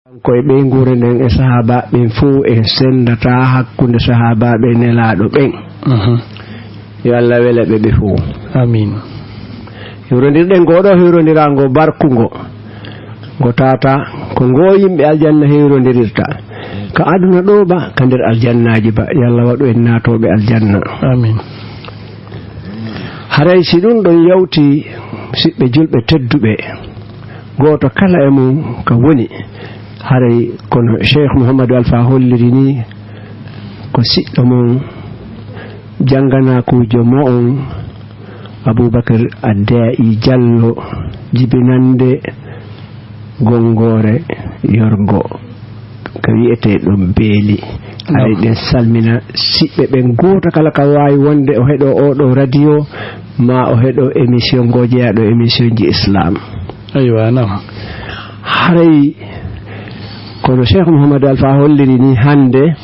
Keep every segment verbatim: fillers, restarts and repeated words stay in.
Kanko e ɓeynguure nden e sahaabaaɓe ɓen fow, en senndataa hakkunde sahaabaaɓe Nelaaɗo ɓen. Mhm. Yo Allah wela ɓe ɓe fow. Amiin. Hiwrondirɗen ngoo ɗoo hiwrondiraango barkungo, ngo tata, ko ngoo yimɓe aljanna hiwrondirirta. Ka aduna ɗoo ba, ka nder aljannaaji ba, yo Allah waɗu en naatooɓe aljanna. Amiin. Haray si ɗum ɗon yawti, siɓɓe julɓe tedduɓe, gooto kala e mum ka woni, haray kono Cheikh Mouhamadou Alpha holliri ni, ko siɗɗo mon, jannganakuujo mo'on, Aboubacar Addayi Diallo, jibinannde Gonngoore Yorgo, ka wi'etee ɗon Beeli. Haray ɗen salmina siɓɓe ɓen, gooto kala ka waawi wonde o heɗoo oo ɗoo radio, maa o heɗoo émission ngoo jeyaaɗo émission ji Islam. Aywa, naam. Haray kono Cheikh Mouhamadou Alpha holliri ni hannde,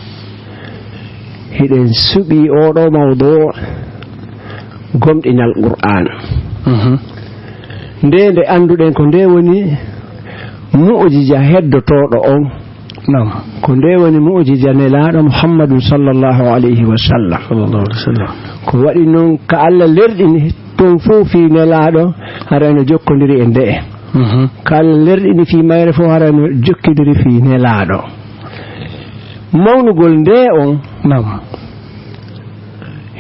hiɗen suɓii oo ɗoo mawduu gomɗinal Qur'aan. Mhm. Nde, nde annduɗen ko nde woni mu'jija heddotooɗo on. Naam. Ko nde woni mu'jija Nelaaɗo Muhammadun sallallahu alayhi wa sallam. Sallallahu alayhi wa sallam. Ko waɗi non ka Allah lerɗini ton fow fii Nelaaɗo, hara no jokkondiri e nde'e. Mhm. Ka Allah lerɗini fii mayre fow, hara no jokkondiri fii Nelaaɗo. Mawnugol nde on, naam,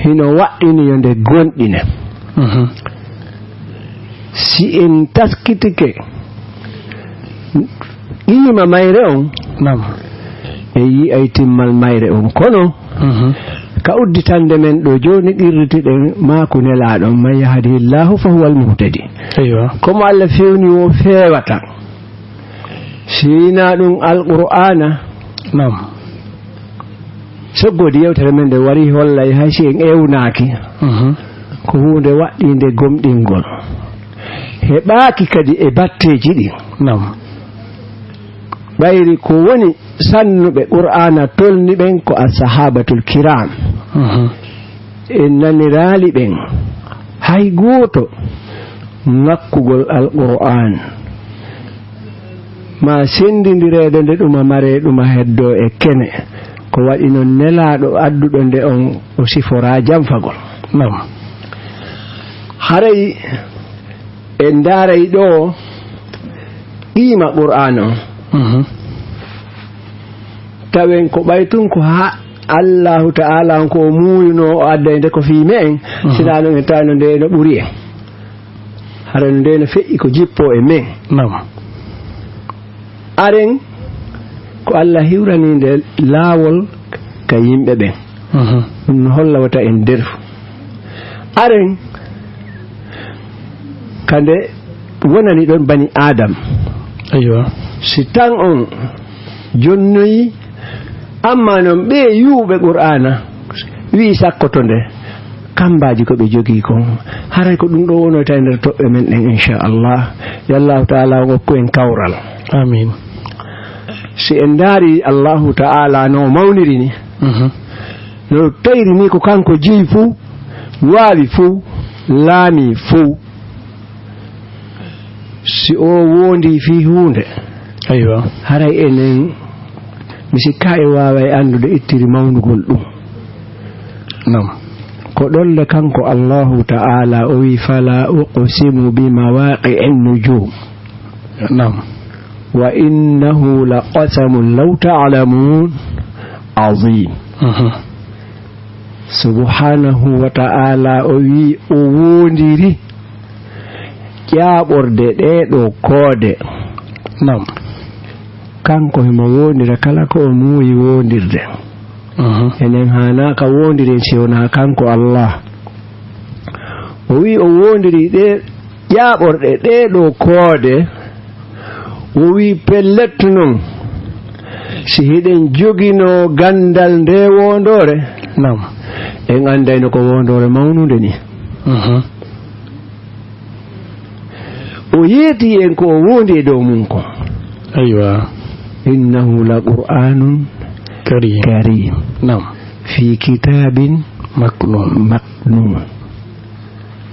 hino waɗɗini yo nde gomɗine. Mhm. Si en taskitike qiima mayre on, naam, en yi'ay timmal mayre on. Kono, mhm, ka udditande men ɗoo jooni, qirritiɗen maaku Nelaaɗo on, "Man yahdihillahu fa huwal muhtadi." Eywa. Ko mo Allah fewni woo feewata. Si hinaa ɗum Alqur'aana, naam, soggoodi yewtere men nde wari hollay hay si en ewnaaki, mhm, ko huunde waɗɗiinde gomɗingol. Heɓaaki kadi e batteeji ɗin. Naam. Ɓayri ko woni sannuɓe Qur'aana tolni ɓen ko as-sahabatul kiram. Mhm. En naniraali ɓen hay gooto ŋakkugol Alqur'aan, maa senndindireede nde ɗuma maree ɗuma heddoo e kene. Ko waɗi non Nelaaɗo adduɗo nde on, o siforaa janfagol. Naam. Haray en ndaaray ɗoo qiima Qur'aana on. Mhm. Tawen ko ɓay tun ko haa Allahu Ta'ala on ko o muuyunoo, o adday nde ko fii me'en, mhm, sinaa non en tawi no nde no ɓuri en. Hara no nde no feƴƴi ko jippoo e men. Naam. Aren ko Allah hiwranii nde laawol ka yimɓe ɓen. Mhm. Ɗum no holla wata en derfu. Aren ka nde wonani ɗon bani Adam. Aywa. Si tan on jonnoyi, amma non ɓe yuuɓe Qur'aana, wi'i sakkoto nde, kambaaji ko ɓe jogii kon. Haray ko ɗum ɗoo wonoyta e nder toɓɓe men ɗen, inchallah. Yo Allahu Ta'ala o okku en kawral. Amiin. Si en ndaari Allahu Ta'ala no mawniri ni, mhm, no tayri ni ko kanko jeyi fow, waawi fow, laami fow. Si o woondii fii huunde, aywa, haray enen, mi sikkaa en waaway anndude ittiri mawnugol ɗum. Naam. Ko ɗon le kanko Allahu Ta'ala o wi, "Fala uqsimu bi mawaqi'in nujum." Naam. "Wa innahu la qasamun law ta'lamun azim." Mhm. Subhanahu wa ta'ala o wi o woondiri ƴaaɓorde ɗee ɗoo koode. Naam. Kanko himo woondira kala ko o muuyi woondirde. Mhm. Enen haanaa ka woondiren si wonaa kanko Allah. O wi o woondiri ɗee ƴaaɓorɗe ɗee ɗoo koode, o wi pellet non, si hiɗen joginoo ganndal ndee woondoore, naam, en anndayno ko woondoore mawnunde ni. Mhm. O yeetii en ko o woondi e dow mum kon. Aywa. Innahu la qur'anun karim. Karim. Naam. Fi kitabin maknun. Maknun.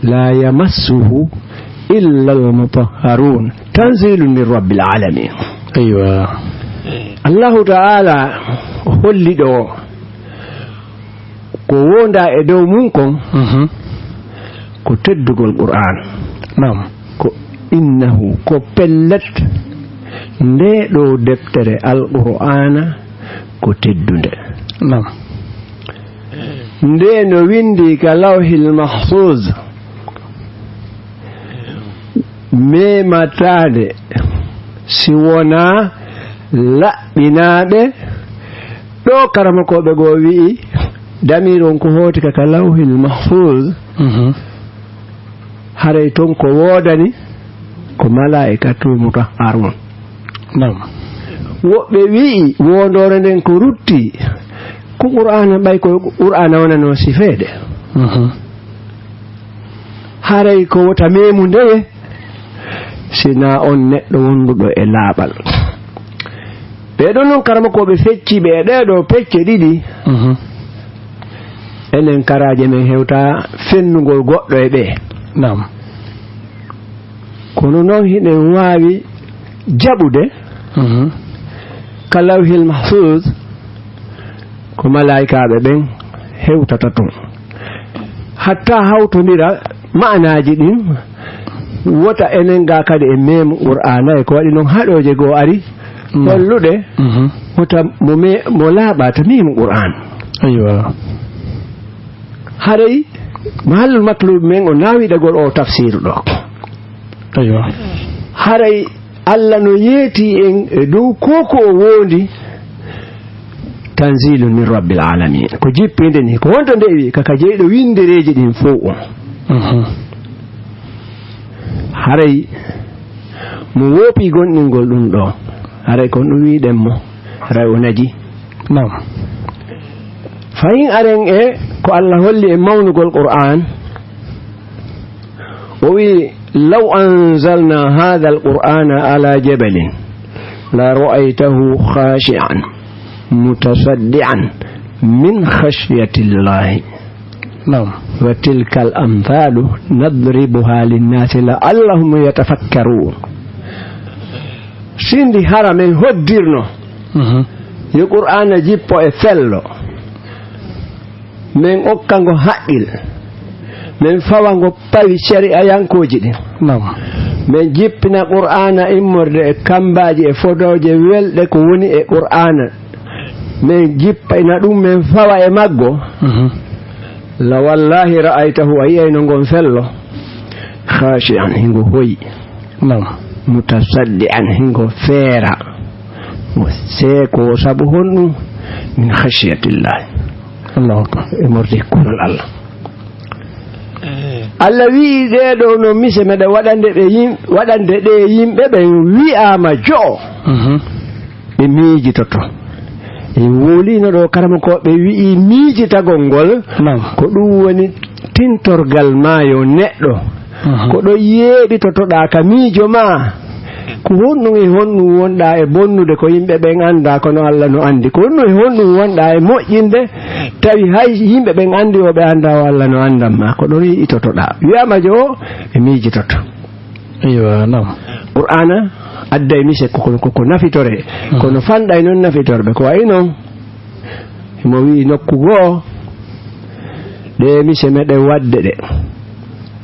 La yamassuhu illa al-mutahharun. Tanzilun min rabbil alamin. Aywa. Allahu Ta'ala holli ɗo ko wonda e dow mum kon, mhm, ko teddugol Qur'an. Naam. Ko innahu, ko pellet, nde ɗo deftere Al-Qur'ana ko teddunde. Naam. Nde no windi ka Lawhil Mahfuz, memataade si wonaa laɓɓinaaɓe. Ɗo karamokooɓe goo wi'i, damiir on ko hooti ka, ka Lawhil Mahfuz. Mhm. Haray ton ko woodani ko malaa'ikatu mutahharun. Naam. Woɓɓe wi'i, wondoore nden ko rutti, ko Qur'aana, ɓay ko Qur'aana wonanoo sifeede. Mhm. Haray ko wota meemu ndewe, si na on neɗɗo wonduɗo e laaɓal. Ɓee ɗoo non karamokooɓe fecciiɓe e ɗee ɗoo pecce ɗiɗi, mhm, enen karaaje men hewta fennugol goɗɗo e ɓee. Naam. Kono non hiɗen waawi jaɓude, mhm, ka Lawhil Mahfuz ko malaa'ikaaɓe ɓen hewtata ton. Hatta hawtondira ma'anaaji ɗin, wota enen ga kadi e meemu Qur'aana e ko waɗi non haɗooje goo ari, mm, holluɗe, mhm, wota mo me-, mo laaɓata meemu Qur'aan. Aywa. Haray mahallul matlub men o naawidagol o tafsiru ɗo. Aywa. Haray Allah no yeeti en e dow ko ko o wondi, tanzilun min rabbil alamin. Ko jippinde ni, ko honto nde wi, kaka jeyɗo windereeji ɗin fow on. Mhm. Haray mo woopi gonɗingol ɗum ɗo, haray ko ɗum wiɗen mo, haray o naji. Naam. Fahin aren e ko Allah holli e mawnugol Qur'an, o wi, "Law anzalna hadha al-Qur'ana ala jabalin la ra'aytahu khashi'an mutasaddi'an min khashiyatillahi." Naam. "Wa tilkal amthalu nadribuha linnasi la'allahum yatafakkarun." Sindi hara men hoddirno, mhm, yo Qur'ana jippo e fello, men okka ngo haqqil, men fawa ngo pawi shari'ayankooji ɗin. Naam. Men jippina Qur'ana immorde e kambaaji e fodooje welɗe ko woni e Qur'ana. Men jippina ɗum, men fawa e maggo. Mhm. La wallahi ra'aytahu, a yi'ayno ngon fello. Khashi'an, hingo hoyi. Naam. Mutasaddi'an, hingo feera. Mo seeko, sabu honɗum? Min khashiyatillahi. Allahu akbar. E morde kulol Allah. Eh. Allah wi'i, "Ɗee ɗoo no mise meɗe waɗande ɓe yim-, waɗande ɗee yimɓe ɓen wi'aama jo'o." Mhm. Ɓe miijitoto. En wowliino ɗoo, karamokooɓe wi'i miijitagol ngol, naam, ko ɗum woni tintorgal maa yo neɗɗo. Mhm. Ko ɗo yeeɓitotoɗaa ka miijo maa. Ko honɗum e honɗum wonɗaa e bonnude ko yimɓe ɓen anndaa, kono Allah no anndi? Ko honɗum e honɗum wonɗaa e moƴƴinde, tawi hay yimɓe ɓen anndi o ɓe anndaa, o Allah no anndan maa? Ko ɗon yi'itotoɗaa. Wi'aama jo, ɓe miijitoto. Eywa, naam. Qur'aana adday mise ko, ko, ko, ko nafitore. Mhm. Kono fanɗay non nafitorɓe. Ko wayi non, himo wi'i nokku goo, ɗee mise meɗen waɗde ɗe.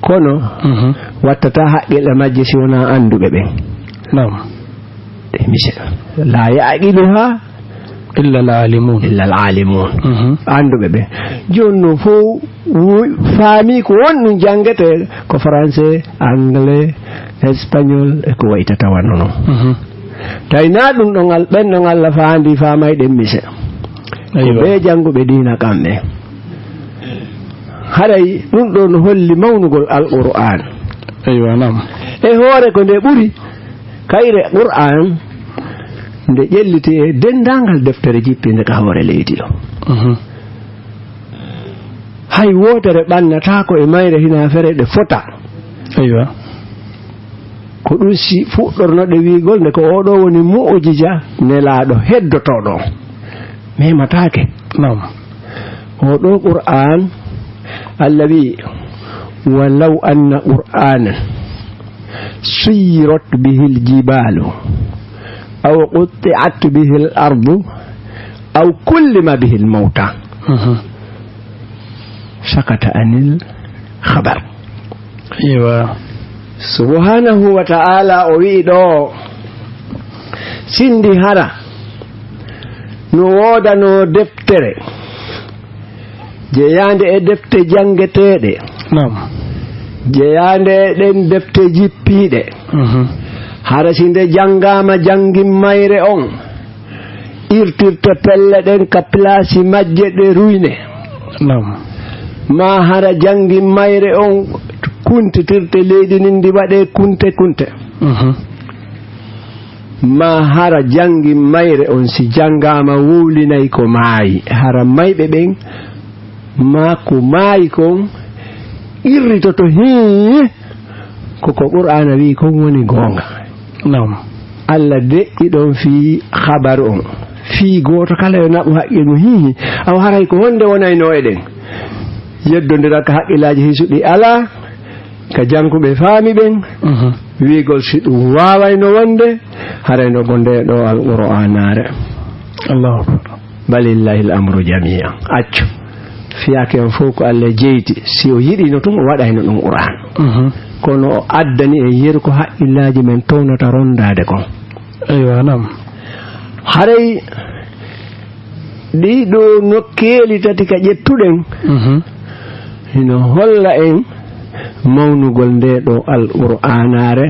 Kono, mhm, wattataa haqqille majje si wonaa annduɓe ɓen. Naam. Ɗee mise. La ya'qiluha illa al-alimun. Illa al-alimun. Mhm. Annduɓe ɓe. Jooni no fow wu-, faami ko won ɗum janngetee ko français, anglais, espagnol e ko wayi tata wano non. Mhm. Tawi naa ɗum ɗon al-, ɓen ɗon Allah faandi faamay ɗen mise. Ko, aywa, ɓe jannguɓe diina kamɓe. Haray ɗum ɗon holli mawnugol Alqur'aan. Eywa, naam. E hoore ko nde ɓuri. Kayre Qur'aan, nde ƴelliti e denndaangal deftere jippinde ka hoore leydi o. Mhm. Hay wootere ɓannataako e mayre, hinaa fere ɗe fota. Eywa. Ko ɗum si fuɗɗornoɗe wi'gol nde ko oo ɗoo woni mu'ujija nelaaɗo heddotooɗo. Memataake. Naam. Oo ɗoo Qur'aan, Allah wi'i, "Walaw anna Qur'aanan suyirat bihil jibaalu أو قطعت به الأرض أو كلم به الموتى. Mhm. سكت عن الخبر. Eywa. Subhanahu wa ta'ala o wi'i ɗo, sindi hara no woodanoo deftere jeyaande e defte janngeteeɗe, Naam. jeyaande e ɗen defte jippiiɗe. Mhm. Hara si nde janngaama janngin mayre on, irtirte pelle ɗen ka pilaasi majje ɗe ruyne. Naam. Maa hara janngin mayre on kuntitirte leydi ndin ndi waɗee kunte kunte. Mhm. Maa hara janngin mayre on si janngaama wowlinay ko maayi. Hara mayɓe ɓen maa ko maayi kon irritoto hii ko ko Qur'aana wi'i kon woni goonga. Naam. Alla deƴƴi ɗon fii habaru on. Fii gooto kala yo naɓu haqqe mum, hii, awa haray ko honde wonaynoo e ɗen? Yeddondira ka haqqillaaji hisuɗi alaa, ka jankuɓe faami ɓen, Mhm. wi'ugol si ɗum waawayno wonde, haray no ko ndee ɗoo Alqur'aanaare. Allahu akbar. Balillahil amru jamii'an. Accu. Fiyaake on fof ko Alla jeyti. Si o yiɗino tun, o waɗayno ɗum Qur'aan. Mhm. Kono o addani en yeru ko haqqillaaji men townata rondaade kon. Eywa, naam. Haray ɗii ɗoo nokkeeli tati ka ƴettuɗen, Mhm. hino holla en mawnugol ndee ɗoo Alqur'aanaare.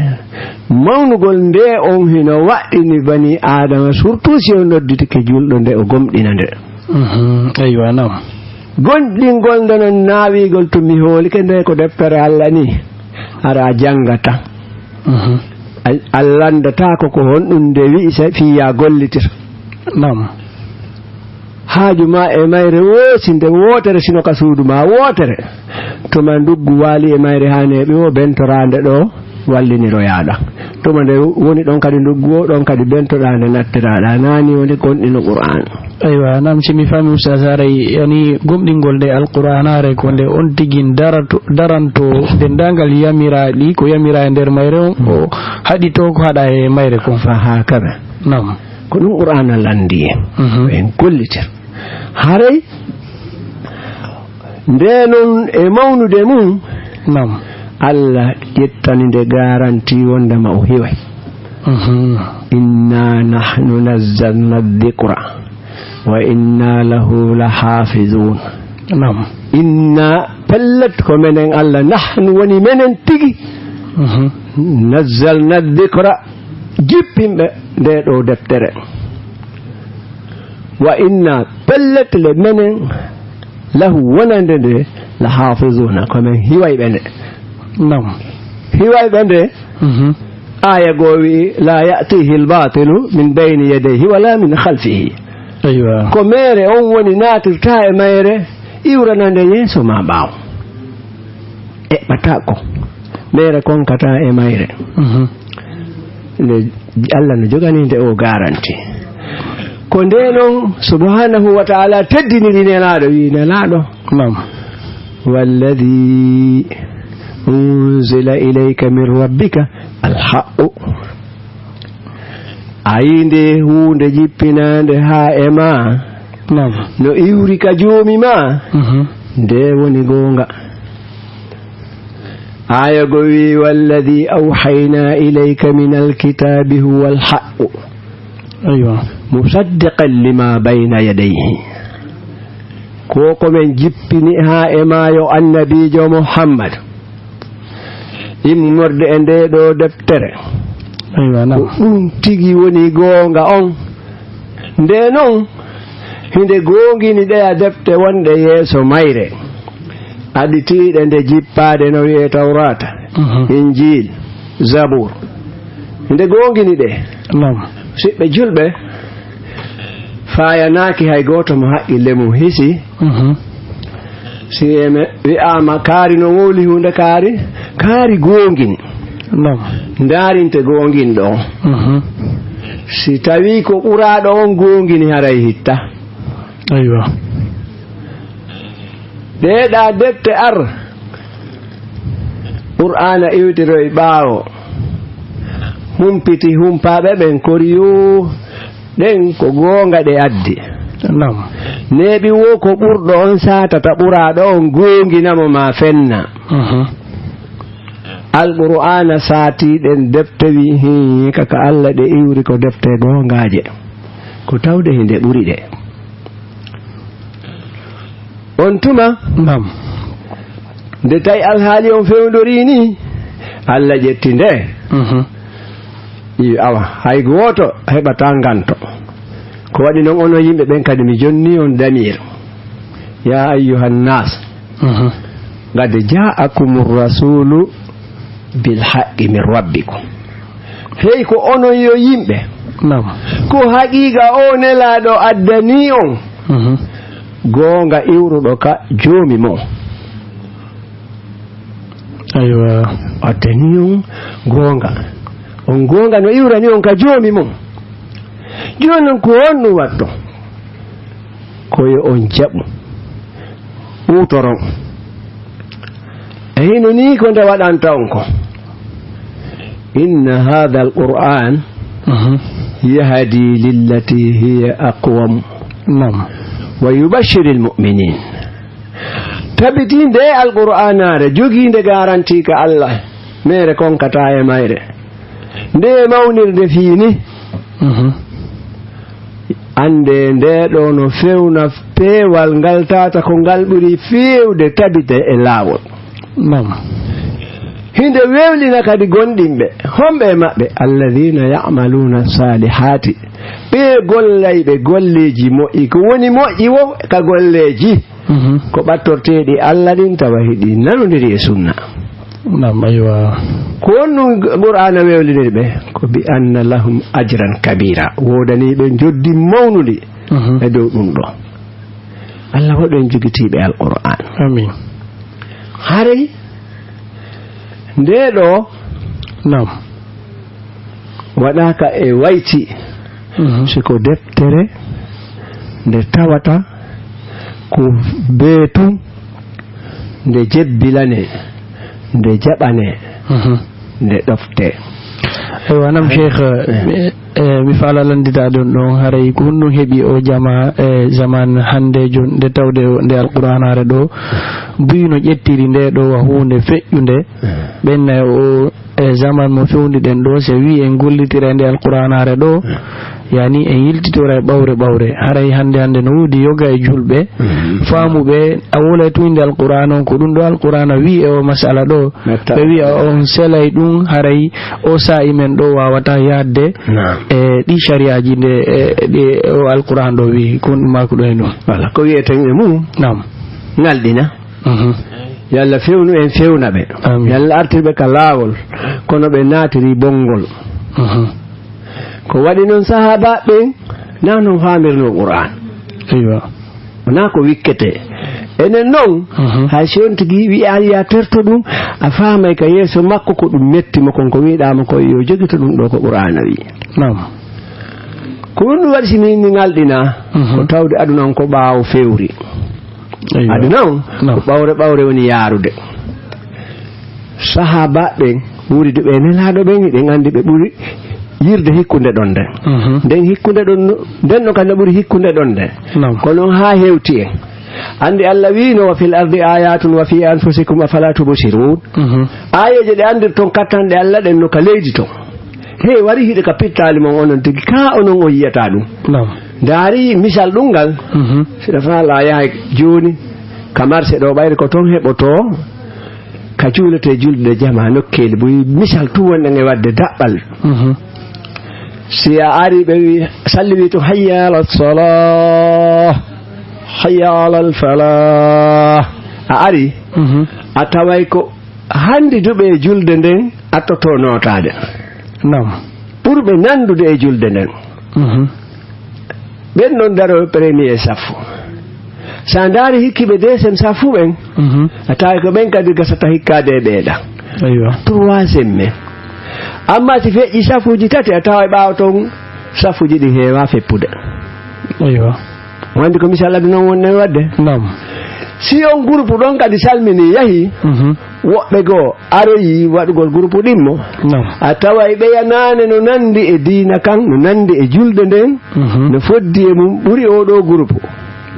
Mawnugol ndee on hino waɗɗini banii Aadama, surtout si o nodditike julɗo nde o gomɗina nde. Mhm. Eywa, naam. Gomɗingol nde non naawigol to mi hoolike nde ko deftere Alla ni, hara a janngata. Mhm. A, a lanndataa ko ko honɗum nde wi'i sa fii yaa gollitir. Naam. Haaju maa e mayre woo si nde wootere sino ka suudu maa wootere. Tuma nduggu waali e mayre haa neeɓi woo bentoraande ɗoo walliniroyaaɗa. Tuma nde woni ɗon kadi nduggu woo ɗon kadi bentoɗaa nde nattiraaɗa. Naani woni gomɗino Qur'aan. Eywa, naam, si mi faami Ustaas haray, yani gomɗingol nde Alqur'aanaare ko nde on tigi darato, daranto denndaangal yamiraaɗi, ko yamiraa e nder mayre on, o haɗi to ko haɗa e mayre kon. Fa haakada. Naam. Ko ɗum Qur'aana lanndi en. Mhm. Ko en gollitir. Haray, ndee non e mawnude mum, Naam. Alla ƴettani nde garanti wondema o hiway. Mhm. Inna nahnu nazzalna dhikra wa inna lahu lahafizun. Naam. Inna, pellet ko menen Alla, nahnu woni menen tigi. Mhm. Nazzalna dhikra, jippinɓe nde ɗo deftere. Wa inna, pellet le menen, lahu wonande nde, la hafizuna, ko men hiwayɓe nde. Naam. Hiwayɓe nde, Mhm. aya goo wi'i, la ya'tihi al-batilu min bayni yadayhi wala min khalfihi. Aywa. Ko meere on woni naatirta e mayre, iwrana nde yeeso ma ɓaawo. Eɓɓata ko. Meere konkata e mayre. Mhm. Nde Allah no jogani nde o garanti. Ko nde non subhanahu wa ta'ala teddiniri Nelaaɗo, wi Nelaaɗo. Naam. Walladhi unzila ilayka min rabbika alhaqqu. A yii nde huunde jippinaande haa e ma. Naam. No iwri ka joomi ma. Mhm. Nde woni goonga. Aya go wi, "Walladhi awhayna ilayka min alkitabi huwa alhaqqu." Aywa. "Musaddiqan lima bayna yadayhi." Ko ko men jippini haa e ma yo annabiijo Muhammad. Immorde e nde ɗo deftere. Aywa, naam. Ko ɗum tigi woni goonga on. Nde non, hinde goongini ɗeya defte wonɗe yeeso mayre. Aditiiɗe nde jippaade no wi'e Tawraata, Mhm. Injiil, Zabuur. Hinde goongini ɗe. Naam. Siɓɓe julɓe, faayanaaki hay gooto mo haqqille mum hisi. Mhm. Si eme wi'aama kaari no wowli huunde kaari, kaari goongini. Naam. Ndaarinte goonginɗo on. Mhm. Si tawii ko ɓuraaɗo on goongini haray hitta. Aywa. Ɗeeɗa defte ar. Qur'aana iwtiroy ɓaawo. Humpiti humpaaɓe ɓen koriyu ɗen ko goonga ɗe addi. Naam. Neeɓi wo ko ɓurɗo on saatata ɓuraaɗo on goongina mo maa fenna. Mhm. Alqur'aana saati ɗen defte wi hii kaka Alla ɗe iwri ko defte goongaaje. Ko tawde hinde ɓuri ɗe. On tuma, Naam. Nde tawi alhaali on fewndorii nii, Alla ƴetti nde. Mhm. Wi, awa, hay gooto heɓataa nganto. Ko waɗi non onon yimɓe ɓen kadi mi jonni on damir. Ya ayyuhan nas, Mhm. qad ja'akumur rasulu bil haqqi min rabbikum. Hey ko onon yo yimɓe. Naam. Ko haqiiqa o nelaaɗo addanii on. Mhm. Goonga iwruɗo ka joomi mon. Aywa. Addanii on goonga. On goonga no iwrani on ka joomi mon. Jooni non ko honɗum watto? Ko yo on jaɓu. Huutoron. E hino nii ko nde waɗanta on ko. Inna hadha al-Qur'an Mhm. yahdi lillati hiya aqwam Naam. wa yubashshiru al-mu'minin. Tabiti nde alqur'anaare jogiinde garanti ka Allah, mere konkataa e mayre. Nde mawnirde fii ni, Mhm. Annde nde ɗo no fewna peewal ngal tata ko ngal ɓuri feewde tabite e laawol. Naam. Hinde wewlina kadi gonɗinɓe. Homɓe e maɓɓe? Alladhina ya'maluna salihati. Ɓe gollayɓe golleeji moƴƴi. Ko woni moƴƴi wo ka golleeji? Mhm. Ko ɓattorteeɗi Allah ɗin tawa hiɗi nanondiri e sunna. Naam, aywa. Ko honɗum Qur'aana wewliniri ɓe? Ko bi anna lahum ajran kabira. Woodanii ɓe njoddi mawnundi Mhm. e dow ɗum ɗo. Allah waɗu en jogitiiɓe Alqur'aan. Amin. Haray nde ɗo Naam. waɗaaka e wayti, Mhm. si ko deftere nde tawata ko beetu nde jebbilane, nde jaɓane, Mhm. nde ɗofte. Eywa, nam Cheikh, eh, eh, mi faala lannditaade on ɗon, haray ko honɗum heɓi o jama e zaman hanndeejo, nde tawde o, nde Alqur'aanaare ɗo, buy no ƴettiri nde ɗo wa huunde feƴƴunde, Eh. ɓen o e zaman mo fewndi ɗen ɗo, si wii en gollitira e nde Alqur'aanaare ɗo, yani en yiltitora e ɓawre ɓawre. Haray hannde hannde no woodi yoga e julɓe, Mhm. faamuɓe, a wolay tun innde Alqur'aana on, ko ɗum ɗo Alqur'aana wii e o masala ɗo. Metta. Ɓe wi'a on selay ɗum, haray o saa'i men ɗo waawata yaadde Naam. e ɗi sariyaaji nde, e ɗi o Alqur'aan ɗo wii, ko ɗum maa ko ɗo e ɗum. Wala, ko wi'eten e mum. Naam. Ngalɗina. Mhm. Yo Allah fewnu en, fewna ɓe. Amiin. Yo Allah artir ɓe ka laawol, kono ɓe naatiri bonngol. Mhm. Ko waɗi noon sahaaba ɓen, na noon faamirnoo Qur'aan. Eywa. Wonaa ko wikketee. Enen noon, Mhm. hay si on tigi wi'aali ya terto ɗum, a faamay ka yeeso makko ko ɗum metti mo kon, ko wi'ɗaa mo ko yo jogito ɗum ɗo ko Qur'aana wi'i. Naam. Ko ɗum ɗum waɗi si min mi ngalɗinaa, Mhm. ko tawde aduna on ko ɓaawo fewri. Eywa. Aduna on, Naam. ko ɓawre ɓawre woni yaarude. Sahaaba ɓen, wuuriduɓe e Nelaaɗo ɓen, hiɗen anndi ɓe ɓuri yirde hikkunde ɗon nden. Mhm. Nden hikkunde ɗon no, nden no kadi no ɓuri hikkunde ɗon nden. Naam. Ko noon haa hewti en. Anndi Allah wiino, "Wa fil ardi ayatun wa fi anfusikum afala tubsirun." Mhm. Aayeeje ɗe anndirton kattanɗe Allah ɗen no ka leydi ton. Hey, wari hiɗe ka pittaali mon onon tigi, ka onon on yiyata ɗum. Naam. Ndaari misal ɗum ngal. Mhm. Siɗa faala yahay jooni ka marché ɗo, ɓayri ko ton heɓotoo ka juuletee julde jama nokkeeli buy, misal tun wonɗen e waɗde daɓɓal. Mhm. Si a ari ɓe wi, salli wi to, "Hayya ala salah, hayya ala falah." A ari, Mhm. a taway ko hanndiduɓe e julde nden attoto nootaade. Naam. Ɓurɓe nanndude e julde nden. Mhm. Ɓen ɗon darooɓe premier saffu. So a ndaari hikkiiɓe deuxième saffu ɓen, Mhm. a tawi ko ɓen kadi gasata hikkaade e ɓeeɗa. Eywa. Troisième men. Amma si feƴƴi saffuuji tati, a tawa e ɓaawo ton saffuuji ɗi heewa feppude. Eywa. Wandi ko misal aduna on wonno e waɗde. Naam. Si on groupe ɗon kadi salmini yahi, Mhm. Woɓɓe goo aroyi waɗugol gurupu ɗimmo. Naam. A taway ɓeya naane no nanndi e diina kan, no nanndi e julde nden, Mhm. no foddi e mum ɓuri oo ɗoo gurupu.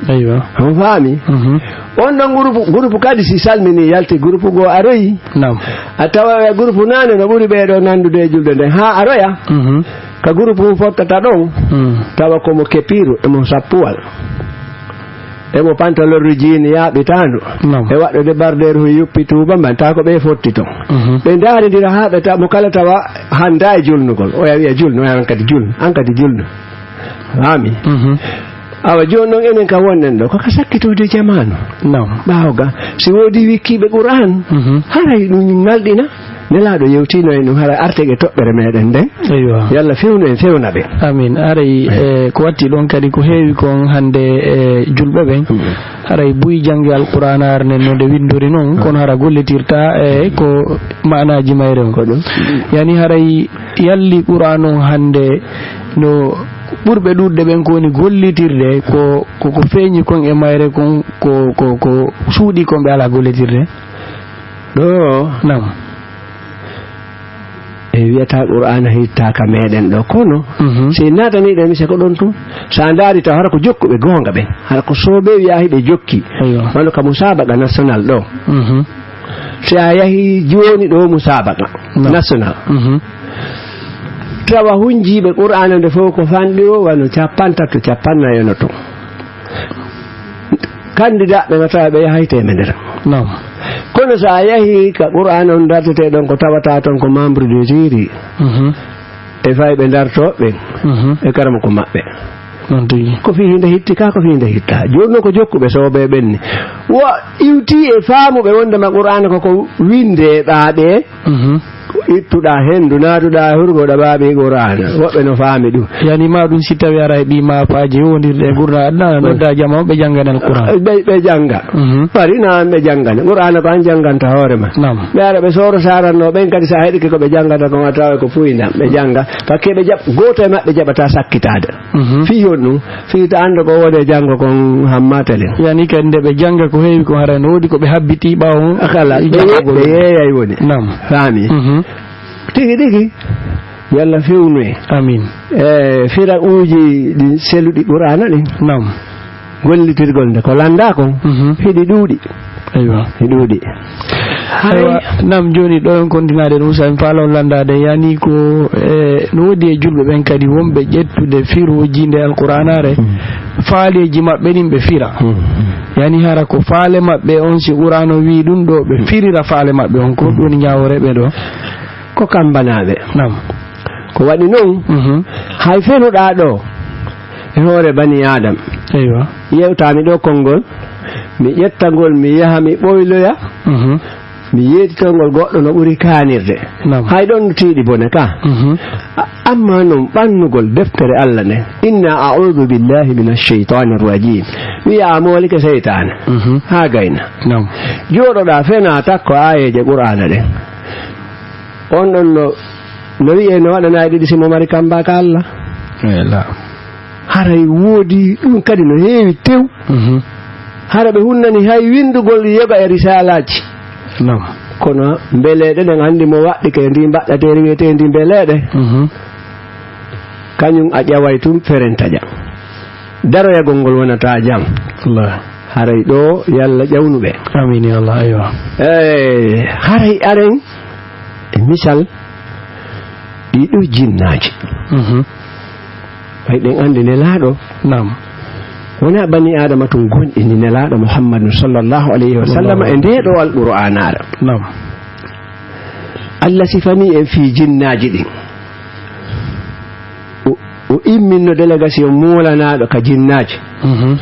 Eywa. On faami? Mhm. On ɗon gurupu, gurupu kadi si salmini yalti gurupu goo aroyi. Naam. A tawa e gurupu naane no ɓuri ɓee ɗoo nanndude e julde nden. Haa aroya. Mhm. Ka gurupu fottata ɗon. Mm. Tawa ko mo kepiiru e mo sappuwal. E mo pantalorru jiini yaaɓitaandu. Naam. E waɗɗude bardeeru yuppi tuuba mban. Taa ko ɓe fotti ton. Mhm. Ɓe ndaarindira haa ɓe ta-, mo kala tawa hannda e julnugol. Oya wiya julnu, oya an kadi julnu, an kadi julnu. Faami? Mhm. Awa, jooni noon enen ka wonɗen ɗo, ko ka sakkitoode jamaanu. Naam. Ɓaawo ga, si woodii wikkiiɓe Qur'aan, Mhm. haray ɗum ngalɗina. Nelaaɗo yewtiino e ɗum, haray artege toɓɓere meɗen nden. Eywa. Yalla fewnu en, fewna ɓe. Amin. Haray, eh, ko watti ɗon kadi ko heewi kon hannde, eh, julɓe ɓen. Mhm. Haray buy jannge Alqur'aanaare nden no nde winndori noon, Mhm. kono hara gollitirta e ko maanaaji mayre on. Ko ɗum. Yani haray yalli Qur'aan on hannde no ɓurɓe ɗuuɗde ɓen ko woni gollitirde ko, ko, ko feeñi kon e mayre kon, ko, ko, ko suuɗi kon ɓe alaa gollitirde? Ɗo. Naam. E wiyata Qur'aana hittaaka meɗen ɗo, kono Mhm. si naataniɗo mise ko ɗon tun, sa ndaari taw hara ko jokkuɓe goonga ɓen, hara ko sooɓe wiya hiɓe jokki, Eywa. wano ka musaabaqa national ɗo. Mhm. Si a yahi jooni ɗo musaabaqa Naam. national, Mhm. tawa hunjiiɓe Qur'aana nde fof ko fanɗi o wano cappantato, cappannayo no ton. Kandidaaɓe no tawa ɓe yahay teemedere. Naam. Kono so a yahi ka Qur'aana on dartetee ɗon ko tawata ton ko membre de jury Mhm. e fayɓe dartooɓe Mhm. e karamoko maɓɓe. Noon tigi. Ko fii hinde hitti ka, ko fii hinde hitta. Jooni noon ko jokkuɓe sooɓe ɓen ni. Wo iwti e faamuɓe wonde ma Qur'aana ko ko winde ɓaaɓe. Mhm. Ittuɗaa henndu, naatuɗaa e hurgo, ɗaɓaaɓe Qur'aana. Woɓɓe no faami ɗum. Yani ma ɗum si tawi ara e ɓii ma paaje wondirɗe e gurna aduna, Ɓe- nodda jama o, ɓe janngana Alqur'aan. Ɓe, ɓe jannga. Mhm. Mari na ɓe janngana. Qur'aana ko an jannganta hoore ma. Naam. Ɓe ara ɓe sooro saranno, ɓen kadi sa heɗike ko ɓe janngata kon a tawa ko fuynda. Ɓe jannga. Pakke ɓe jaɓ-, gooto e maɓɓe jaɓata sakkitaade. Mhm. Fii on ɗum, fii ta annda ko woni e janngo kon hammatalen. Yani kadi nde ɓe jannga ko heewi ko hara no woodi ko ɓe habbiti ɓaawo on. Akala, ɓe, janngo ɓe yeeyay woni. Naam. Faami? Mhm. Tigi tigi, yalla fewnu en. Amin. E fira'uuji ɗi seluɗi Qur'aana ɗin. Naam. Gollitirgol nde ko lannda kon, Mhm. hiɗi ɗuuɗi. Eywa. Hiɗi ɗuuɗi. Haray Eywa, naam, jooni ɗo en kontinade ɗum, so en faala on lanndaade, yani ko, e, no woodi e julɓe ɓen kadi wonɓe ƴettude firuuji nde Alqur'aanaare, Mm. faaleeji maɓɓe ɗin ɓe fira. Mm. Yani hara ko faale maɓɓe on, si Qur'aana o wii ɗum ɗo, ɓe firira faale maɓɓe on, ko ɗum woni ñaawoore ɓe ɗo. Ko kambanaaɓe. Naam. Ko waɗi noon, Mhm. hay fenuɗaa ɗo e hoore bani Aadam. Eywa. Yewtaami ɗo konngol, mi ƴetta ngol, mi yaha, mi ɓoyloya, Mhm. mi yeetito ngol goɗɗo no ɓuri kaanirde. Naam. Hay ɗon no tiiɗi bone ka. Mhm. A-, amma noon ɓannugol deftere Allah nden, inna a'uudu billahi mina sheytaani rajim. Wiya a moolike seytaane. Mhm. Haa gayna. Naam. Jooɗoɗaa fenaa takko aayeeje Qur'aana ɗen. On ɗon no, no wi'ee no waɗanaa e ɗiɗi si mo mari kamba ka Allah. Ela. Haray woodi ɗum kadi no heewi tew. Mhm. Hara ɓe hunnani hay winndugol yoga e risalaaji. Naam. Kono mbeleeɗe ɗen anndi mo waɗɗike ndi mbaɗɗateeri wiyeteendi mbeleeɗe. Mhm. Kañum a ƴaway tun ferenta jam. Daroyagol ngol wonata jam. Wallahi. Haray ɗo yalla ƴawnuɓe. Amin ya Allah, aywa. Eh, haray aren e misal ɗiɗo jinnaaji. Mhm. Ɓay ɗen anndi Nelaaɗo. Naam. Wona bani Aadama tun gonɗini Nelaaɗo Muhammadu sallallahu alayhi wa sallam e ndee ɗo Alqur'aanaare. Naam. Allah sifanii en fii jinnaaji ɗin. O, o imminno délégation moolanaaɗo ka jinnaaji. Mhm.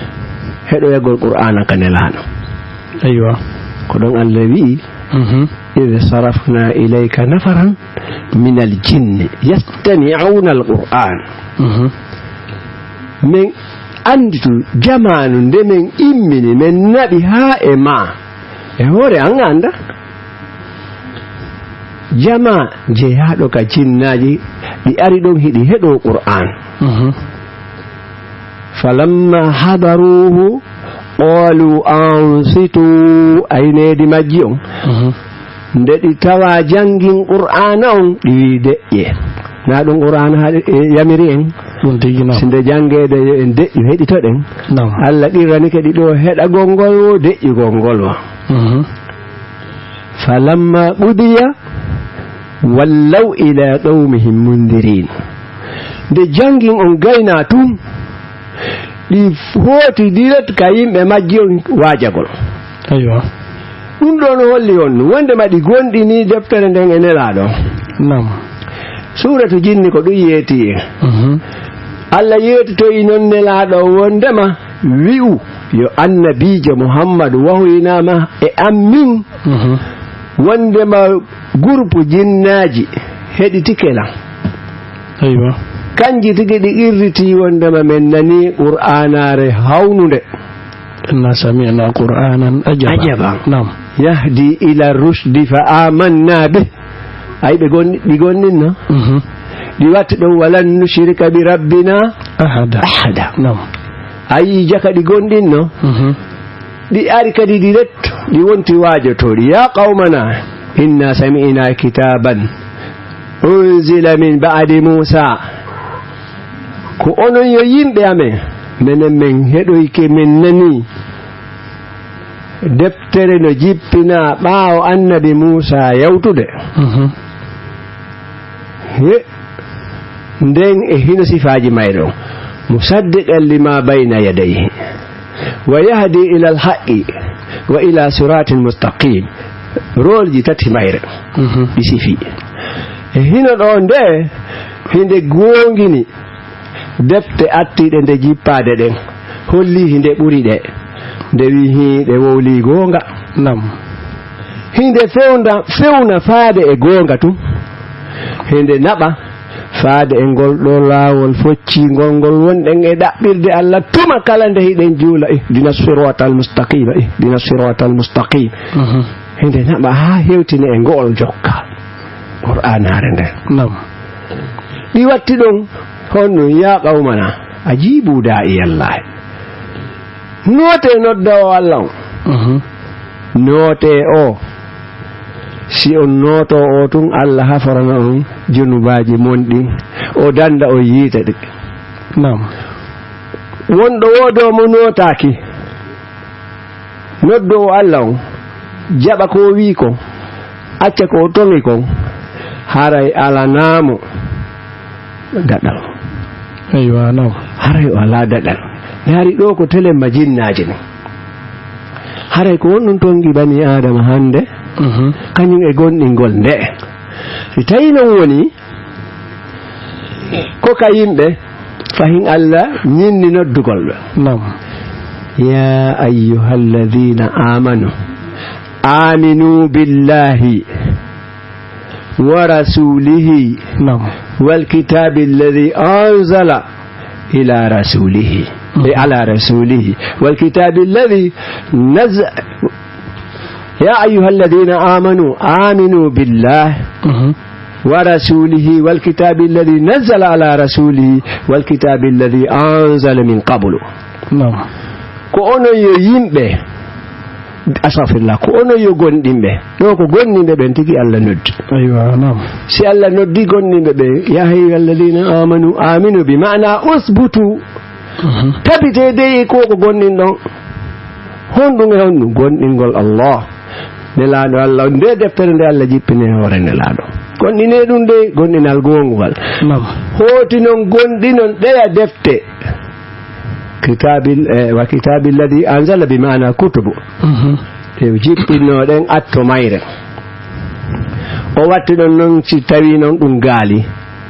Heɗoyagol Qur'aana ka Nelaaɗo. Aywa. Ko ɗon Allah wi'i, Mhm. "Idh sarafna ilayka nafaran minal jinni yastami'una al-Qur'an." Mhm. Min annditu jamaanu nde min immini, min naɓi haa e ma. E hoore an annda. Jama jeyaaɗo ka jinnaaji, ɗi ari ɗon hiɗi heɗoo Qur'an. Mhm. Falamma hadaruhu qalu ansitu, ayneedi majji on. Mhm. Nde ɗi tawa janngin Qur'aana on, ɗi wi'i deƴƴe. Na ɗum Qur'aana haɗi, e, yamiri en? Ɗum tigi, naam. Si nde janngeede yo en deƴƴu, heɗitoɗen. Naam. Allah qirranike ɗi ɗo heɗagol ngol wo, deƴƴugol ngol wo. Mhm. Falamma qudiya wallaw ila qawmihim mundirin. Nde janngin on gayna tun, ɗi hooti direct ka yimɓe majji on waajagol. Aywa. Ɗum ɗo no holli on wondema ɗi gondini deftere nden e Nelaaɗo. Naam. Suuratu Jinni ko ɗum yeeti en. Mhm. Allah yeetitoyi non Nelaaɗo wondema wi'u yo Annabiijo Muhammadu wahoyinama e an min. Mhm. Wondema gurpu jinnaaji heɗitike lan. Aywa. Kanji tigi ɗi qirriti wondema men nani Qur'aanaare hawnunde. Inna sami'na Qur'anan ajaba. Ajaba. Naam. Yahdi ila rushdi fa amanna bih. Ay ɓe gon-, ɗi gondinno. Mhm. Ɗi watti ɗon walan nushrika bi rabbina Ahada. Ahada. Naam. Ayi jaka ɗi gondinno. Mhm. Ɗi ari kadi direct, ɗi wonti waajotooɗi. Ya qawmana, inna sami'na kitaban unzila min ba'di Musa. Ko onon yo yimɓe amen, menen men heɗoyke, men nani deftere no jippinaa ɓaawo Annabi Muusaa yawtude. Mhm. He, nden e hino sifaaji mayre on. Musaddiqan lima bayna yadayhi, wa yahdi ila alhaqqi, wa ila siratin mustaqim. Roolji tati mayre. Mhm. Ɗi sifi. E hino ɗo nde, hinde goongini defte attiiɗe nde jippaade ɗen, hollii hinde ɓuri ɗe. Nde wi'i hii ɗe wowlii goonga. Nam. Hinde fewna, fewna faade e goonga tun. Hinde naɓa faade e ngol ɗo laawol foccii ngol, ngol wonɗen e ɗaɓɓirde Allah tuma kala nde hiɗen juula, ihdina siratal mustaqima, ihdina siratal mustaqim. Mhm. Hinde naɓa haa hewtina e ngo'ol jokka Qur'aanaare nden. Nam. Ɗi watti ɗon honno, ya qawmana, ajibu da'i Allah. Nootee noddoowo Allah on. Mhm. Nootee o. Si on nootoo o tun, Allah haforana on junubaaji mon ɗin. O danda on yiite ɗi. Nam. Wonɗo woodo mo nootaaki. Noddoowo Allah on, jaɓa ko o wi'i kon, acca ko o toŋi kon, haray alanaamo daɗal. Eywa, nam. Haray o alaa daɗal. Yaari ɗo ko telemma jinnaaji ni. Haray ko honɗun toŋi bani Aadama hande, mhm, kañum e gomɗingol nde. Si tawi non woni, ko ka yimɓe, fahin Allah ñinni noddugol ɓe. Nam. Ya ayyuhalladhina amanu, aminu billahi wa rasulihi, nam, wal kitabi alladhi anzala ila rasulihi. Mhm. E ala rasulihi. Wal kitabi alladhi naz-, ya ayyuhalladhina amanu, aminu billahi, mhm, wa rasulihi wal kitabi alladhi nazzala ala rasulihi wal kitabi alladhi anzala min qablu. Nam. Ko onon yo yimɓe, astaghfirullah, ko onon yo gomɗinɓe. Ɗo ko gomɗinɓe ɓen tigi Allah noddi. Aywa, nam. Si Allah noddi gomɗinɓe ɓen, ya ayyuhalladhina amanu, aminu bi ma'ana usbutu. Mhm. Tabitee dey e ko ko gomɗinɗon. Honɗun e honɗun? Gomɗingol Allah. Nelaaɗo Allah, nde deftere nde Allah jippini e hoore Nelaaɗo. Gomɗinee ɗum de, gomɗinal goonguwal. Nam. Hooti non gomɗinon ɗeya defte. Kitaabil, eh, wa kitaabil ladhi anzala bi ma'ana kutubu. Mhm. Ɗe o jippinno ɗen atto mayre. O watti ɗon non si tawi non ɗum gaali.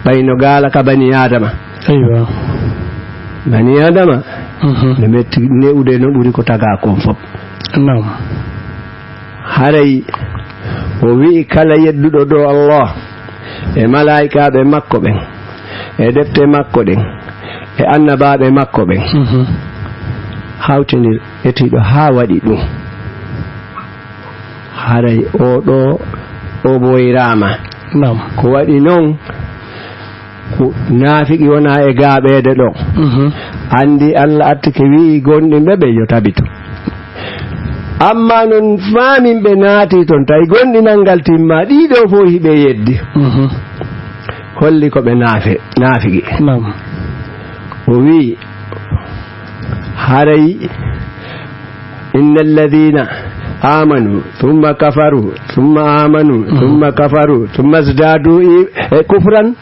Ɓay no gaala ka bani Aadama. Eywa. Bani Aadama, mhm, no metti ne'ude no ɓuri ko tagaa kon fop. Nam. Haray o wi'i kala yedduɗo dow Allah, e malaa'ikaaɓe makko ɓen, e defte makko ɗen, e annabaaɓe makko ɓen, mhm, hawtindir etiiɗo haa waɗi ɗum. Haray oo ɗoo o ɓoyraama. Nam. Ko waɗi non, ko naafiki wona e gaaɓeede ɗo. Mhm. Anndi Allah artike wi'i gomɗinɓe ɓe yo tabitu. Amma non faamin ɓe naati ton, tawi gonɗinal ngal timma, ɗiɗo fof hiɓe yeddi. Mhm. Holli ko ɓe naafe-, naafigi. Naam. O wi'i, haray, "Inna alladhina amanu, thumma kafaru, thumma amanu, Mhm. thumma kafaru, thumma zdadu i-, e kufran,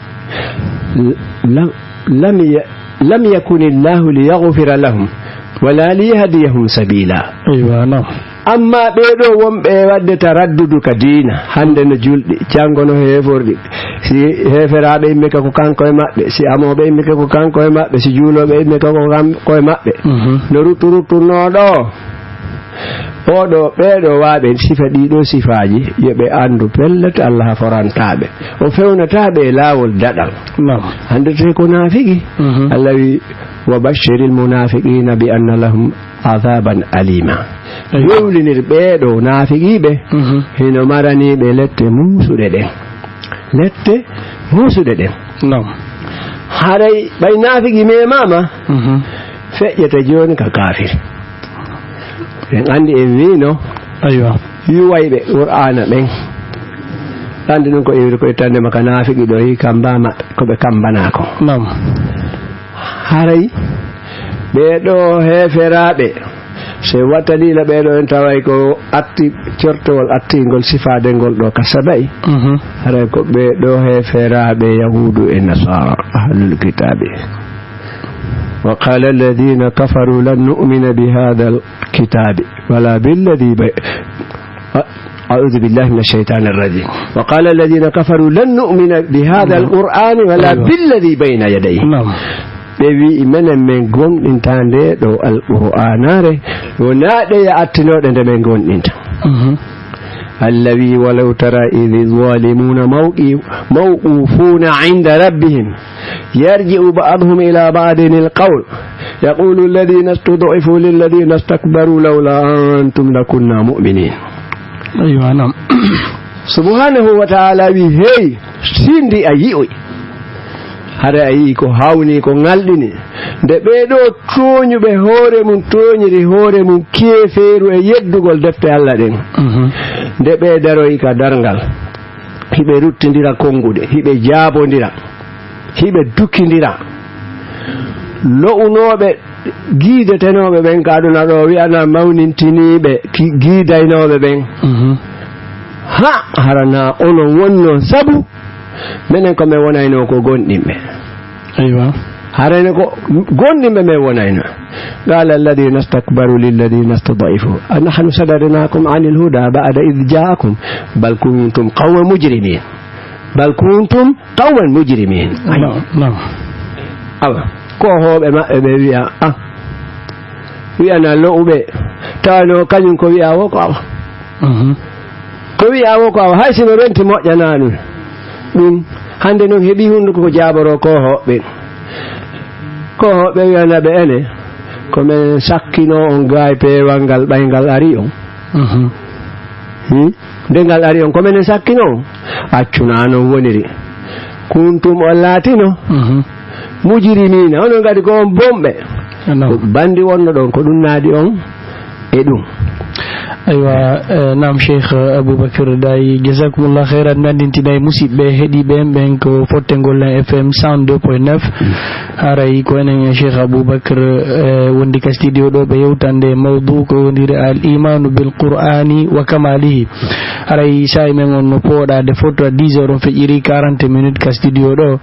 lam, lam ya-, lam yakuni Allahu liyaghfira lahum, wala liyahdiyahum sabila." Eywa, naam. Amma ɓee ɗoo wonɓe e waɗde taraddudu ka diina, hannde no julɗi, janngo no heeforɗi. Si heeferaaɓe immike ko kanko e maɓɓe, si amooɓe immike ko kanko e maɓɓe, si juulooɓe immike ko kanko e maɓɓe. Mhm. No ruttu rutturnoo ɗoo. Oo ɗoo, ɓee ɗoo waaɓe sifa ɗii ɗoo sifaaji, yo ɓe anndu pellet Allah haforantaa ɓe. O fewnataa ɓe e laawol daɗal. Naam. Anndetee ko naafigi. Mhm. Allah wi, "Wa bashshiril munafiqina bi anna lahum adhaban alima." Eywa. Wewlinir ɓee ɗoo naafigiiɓe, Mhm. hino maranii ɓe lette muusuɗe ɗen. Lette muusuɗe ɗen. Naam. Haray ɓay naafigi memaama, Mhm. feƴƴete jooni ka kaafir. En anndi en wiino Aywa. yuwayɓe Qur'aana ɓen. Anndi ɗum ko iwri ko ittande ma ka naafigi ɗo, yi kamba maɓɓe, ko ɓe kambanaa ko. Naam. Haray ɓee ɗoo heeferaaɓe, so wattaniila ɓee ɗoo en taway ko atti cortowol attingol sifaade ngol ɗoo ka saba'i. Mhm. Haray ko ɓee ɗoo heeferaaɓe Yahuudu e Nasaara, ahlul kitaabi. Wa qala alladhina kafaru lan nu'mina bi hadha al-kitabi wala billadhi bay-, a-, a'udhu billahi minash shaitanir rajim. Wa qala alladhina kafaru lan nu'mina bi hadha al-qur'ani wala Aywa. billadhi bayna yadayhi. Naam. Ɓe wi'i, "Menen men gomɗintaa nde ɗo Alqur'aanaare, wonaa ɗe ya attinooɗe nde men gomɗinta." Mhm. Allah wi'i, "Walaw tara idh zalimuna mawqi-, mawqufuna inda rabbihim, yarji'u ba'duhum ila ba'din al-qawl, yaqulu alladhina istud'ifu lilladhina istakbaru lawla antum lakunna mu'minin." Aywa, naam. Subhanahu wa ta'ala wi'i, "Hey, sindi a yi'oy." Hara a yi'i ko hawni, ko ŋalɗini. Nde ɓee ɗoo tooñuɓe hoore mum, tooñiri hoore mum keefeeru e yeddugol defte Allah ɗen. Mhm. Nde ɓee daroyi ka darngal, hiɓe ruttindira konnguɗe, hiɓe jaabondira, hiɓe dukkindira. Lo'unooɓe giidetenooɓe ɓen ka aduna ɗo, wi'ana mawnintiniiɓe ki-, giidaynooɓe ɓen. Mhm. Ha, hara na onon wonno sabu, menen ko men wonayno ko gonɗinɓe. Aywa. Harayno ko gonɗinɓe men wonayno. Qala alladhina istakbaru lilladhina istud'ifu, anahnu sadadnakum anil huda ba'da idh ja'akum, bal kuntum qawman mujrimin. Bal kuntum qawman mujrimin. Naam, naam. Awa, ko hooɓe maɓɓe ɓe wi'a, ah, wi'ana lo'uɓe, tawano kañum ko wi'a wo ko awa. Mhm. Ko wi'a wo ko awa, hay sino renti moƴƴanaa ɗum. Ɗum, hannde noon heɓi hunnduko ko jaaboro ko hoɓɓe. Ko hoɓɓe wi'ana ɓe ene, ko men sakkino on gaay peewal ngal ɓay ngal ari on. Mhm. Hmm? Nde ngal ari on, ko men sakkino on. Accunaa noon woniri. Kuntum on laatino. Mhm. Mujrimiina, onon kadi ko on bomɓe. Naam. Ko banndi wonno ɗon, ko ɗum naadi on e ɗum. Aywa, eh, naam, Cheikh Aboubacar Daye, jazakumullah khairan, nanndintinay musidɓe heɗiiɓe en ɓen ko fotte ngol en F M cent deux point neuf. Haray ko enen Cheikh Aboubacar, eh, wondi ka studio ɗo ɓe yewtande mawdu ko wondiri al imanu bil qur'ani wa kamalihi. Haray saa'i men on no pooɗaade foto dix heures on feƴƴiri quarante minutes ka studio ɗo.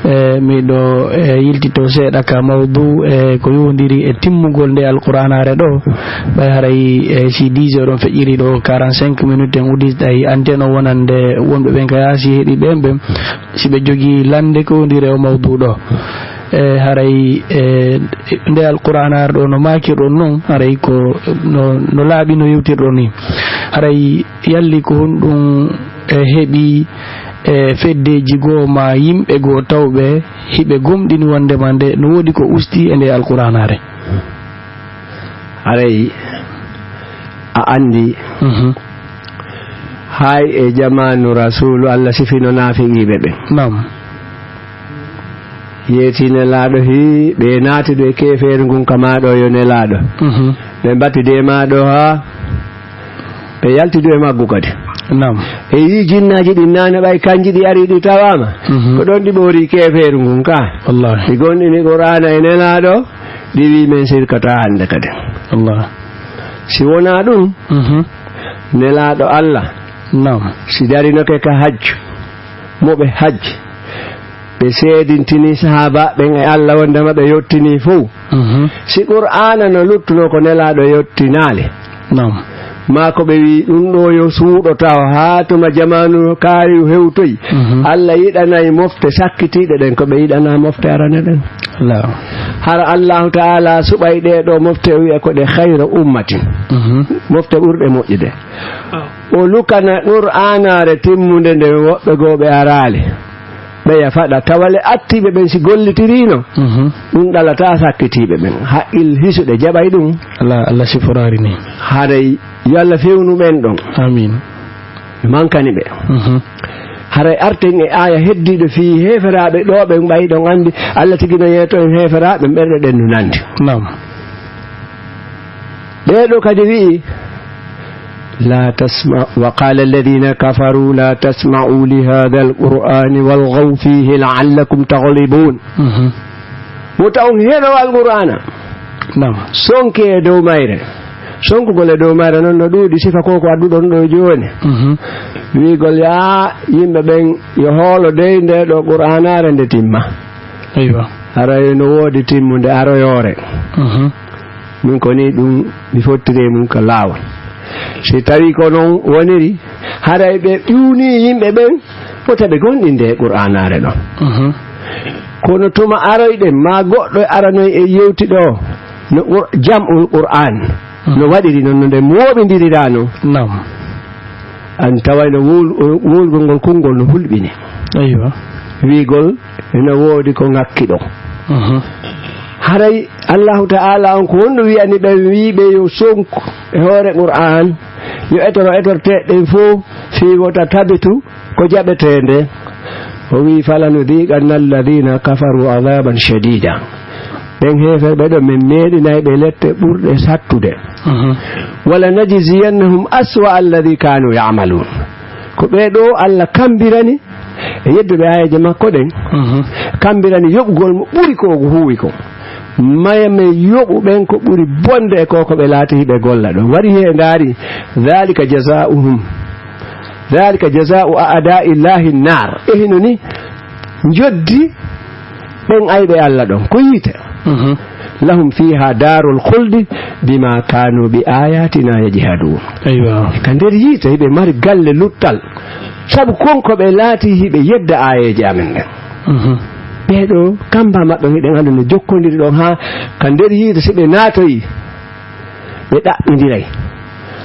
E, miɗo, e, yiltito seeɗa ka mawdu, e, ko yowondiri e timmugol nde Alqur'aanaare ɗo. Ɓay haray, e, si dix heures on feƴƴiri ɗo, quarante-cinq minutes en udditai antenne o wonande wonɓe ɓen ka yaasi heɗiiɓe en ɓen, si ɓe jogii lande ko yowondiri e o mawdu ɗo. E, haray, e, nde Alqur'aanaare ɗo no maakirɗon non, haray ko no, no laaɓi no yewtirɗon ni. Haray yalli ko honɗum e heɓi e feddeeji goo maa yimɓe goo tawɓe hiɓe gomɗini wonndema nde no woodi ko usti e nde Alqur'aanaare? Haray a anndi, Mhm. hay e jamaanu Rasuulu, Allah sifino naafiqiiɓe ɓen. Naam. Yeeti Nelaaɗo, hii, ɓe naati ɗo e keefeeru ngun ka maa ɗo yo Nelaaɗo. Mhm. Ɓe mbatti de maa ɗo haa Ɓe yalti du e maggu kadi. Naam. E yii jinnaaji ɗin naane, ɓay kanji ɗi ari ɗi tawaama. Mhm. Ko ɗon ɗi ɓoori keefeeru ngun ka. Wallaahi. Ɗi gomɗini Qur'aana e Nelaaɗo, ɗi wii men sirkataa hannde kadi. Wallaahi. Si wonaa ɗun, Mhm. Nelaaɗo Alla, Naam. si darinoke ka hajju, mo ɓe hajji, ɓe seedintini sahaaba ɓen e Alla wondema ɓe yottinii fow. Mhm. Si Qur'aana no luttunoo ko Nelaaɗo yottinaali. Naam. Maa ko ɓe wi'i ɗun ɗoo yo suuɗo taw haa tuma jamaanu kaari hewtoyi. Mhm. Alla yiɗanay mofte sakkitiiɗe ɗen ko ɓe yiɗanaa mofte arane ɗen. Naam. Hara Allaahu Ta'aalaa suɓay ɗee ɗoo mofte o wi'a ko ɗe khayra ummatin. Mhm. Mofte ɓurɗe moƴƴude. O lukana Qur'aanaare timmunde nden woɓɓe goo ɓe araali. Ɓeya faɗa tawale attiiɓe ɓen si gollitiriino, Mhm. ɗun ɗalataa sakkitiiɓe ɓen. Haqqil hisuɗe jaɓay ɗun. Allah, Allah siforaari ni. Haray yo Allah fewnu ɓen ɗon. Amiin. Mankani ɓe. Mhm. Haray arten e aaya heddiiɗo fii heeferaaɓe ɗoo ɓen ɓay ɗon anndi Allah tigi no yeeto en heeferaaɓe ɓerɗe ɗen no nanndi. Naam. Ɓee ɗoo kadi wi'i, "La tasma-, wa qala alladhina kafaru la tasma'u li hadha al-Qur'ani walghaw fihi la'allakum taghlibun." Mhm. Wota on heɗo Al-Qur'aana. Naam. Sonke e dow mayre. Sonkugol e dow mayre non no ɗuuɗi, sifa ko ko adduɗon ɗoo jooni. Mhm. Wi'ugol yaa yimɓe ɓen yo hoolo dey ndee ɗoo Qur'aanaare nde timma. Eywa. Haray no woodi timmunde aroyoore. Mhm. Min ko nii ɗun mi fottiri e mun ka laawol. Si tawii ko non woniri, haray ɓe ƴuwnii yimɓe ɓen, wota ɓe gomɗinde e Qur'aanaare ɗon. Mhm. Kono tuma aroyɗen, maa goɗɗo aranoy e yewti ɗoo, no Qur-, jam'ul Qur'aan, Mhm. no waɗiri non, no nde mooɓindiriraa non. Naam. An tawayno wowlu-, wowlugol ngol konngol no hulɓini. Eywa. Wi'ugol ina woodi ko ŋakki ɗon. Mhm. Haray Allaahu Ta'aalaa on ko honɗun wi'ani ɓen wi'uɓe yo sonku e hoore Qur'aan, yo etoro etorteeɗe ɗen fow fii wota tabitu ko jaɓetee nde? O wi'i, "Falanudhiqanna alladhina kafaru adhaban shadida." Ɓen heeferɓe ɗon, men meeɗinay ɓe lette ɓurɗe sattude. Mhm. "Wala najziyannahum aswa alladhi kanu ya'malun." Ko ɓee ɗoo Allah kambirani e yedduɓe aayeeje makko ɗen, Mhm. kambirani yoɓugol mo ɓuri ko o huuwi kon. Maya men yoɓu ɓen ko ɓuri bonde e ko ko ɓe laati hiɓe golla ɗon. Wari hee ndaari, "Dhalika jazaa'uhum, dhalika jazaa'u a'daa'illahi nnaar." E hino ni njoddi ɓen ayɓe Allah ɗon ko yiite. Mhm. "Lahum fiha daarul khuldi bima kanu bi ayatina yajhadun." Eywa. Ka nder yiite hiɓe mari galle luttal. Sabu kon ko ɓe laati hiɓe yedda aayeeje amen ɗen. Mhm. Ɓee ɗoo kamba maɓɓe hiɗen anndi no jokkondiri ɗon haa ka nder yiite si ɓe naatoyi. Ɓe ɗaɓɓindiray.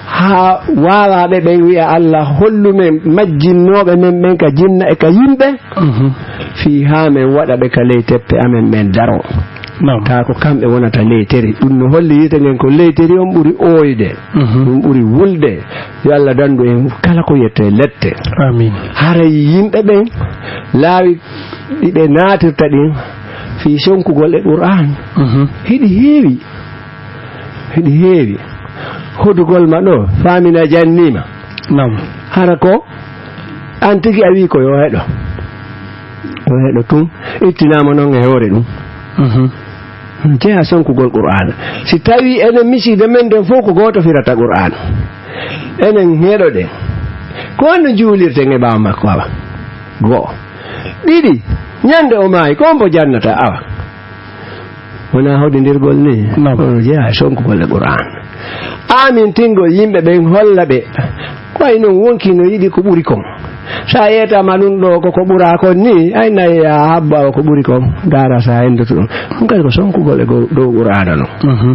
Haa waawaaɓe ɓen wi'a, "Allah, hollu men majjinnooɓe men ɓen ka jinna e ka yimɓe." Mhm. Fii haa men waɗa ɓe ka ley teppe amen men daroo. Naam. Taa ko kamɓe wonata leyteri. Ɗun no holli yiite ngen ko leyteri on ɓuri ooyde. Mhm. Ɗun ɓuri wulde. Yo Allah dandu en kala ko wi'etee lette. Amiin. Haray yimɓe ɓen laawi ɗi ɓe naatirta ɗin fii sonkugol e Qur'aan. Mhm. Hiɗi heewi. Hiɗi heewi. Hodugol ma ɗoo, faamina janniima. Naam. Hara ko an tigi a wi'i ko yo heɗo. Yo heɗo tun. Ittinaama non e hoore ɗun. Mhm. Jeyaa sonkugol Qur'aana. Si tawii enen misiide men nden fow ko gooto firata Qur'aana. Enen heɗoɗen. Ko honno juulirten e ɓaawo makko awa? Go'o. Ɗiɗi, ñande o maayi, ko hombo jannata awa? Wonaa hoɗindirgol ni, Naam. Kono jeyaa e sonkugol e Qur'aan. Aamintingol yimɓe ɓen, holla ɓe ko ay non wonkii no yiɗi ko ɓuri kon. Sa yeetaama ɗun ɗoo ko ko ɓuraa kon ni, ay nay a habba o ko ɓuri kon, ndaara sa henndoto ɗun. Ɗun kadi ko sonkugol e go-, dow Qur'aana non. Mhm.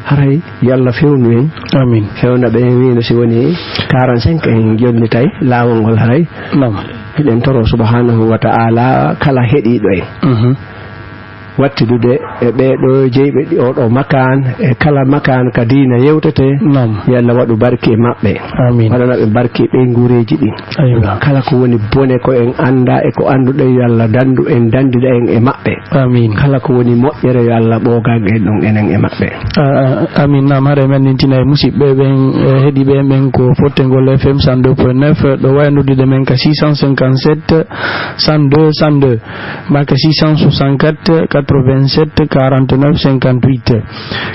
Haray yo Allah fewnu en. Amiin. Fewna ɓe en wiino si woni quarante-cinq en jonnitay laawol ngol haray. Naam. Hiɗen toro subhanahu wa ta'ala kala heɗiiɗo en. Mhm. wattidude e ɓee ɗoo jeyɓe ɗi-, oo ɗoo makaan, e kala makaan ka diina yewtetee. Naam. Yo Allah waɗu barki e maɓɓe. Amiin. Waɗana ɓe barki e ɓeynguureeji ɗin. Aywa. Kala ko woni bone ko en anndaa e ko annduɗen, yo Allah danndu en, danndida en e maɓɓe. Amiin. Kala ko woni moƴƴere, yo Allah ɓoogan en ɗum enen e maɓɓe. A, a, amiin. Naam, haray men nintina e musidɓe ɓen, e heɗiiɓe ɓen ko Fottengol F M cent deux point neuf, ɗo wawi noddude men ka six cent cinquante-sept, cent deux, cent deux. Maa ka six cent soixante-quatre, quatre-vingt-sept, quarante-neuf, cinquante-huit.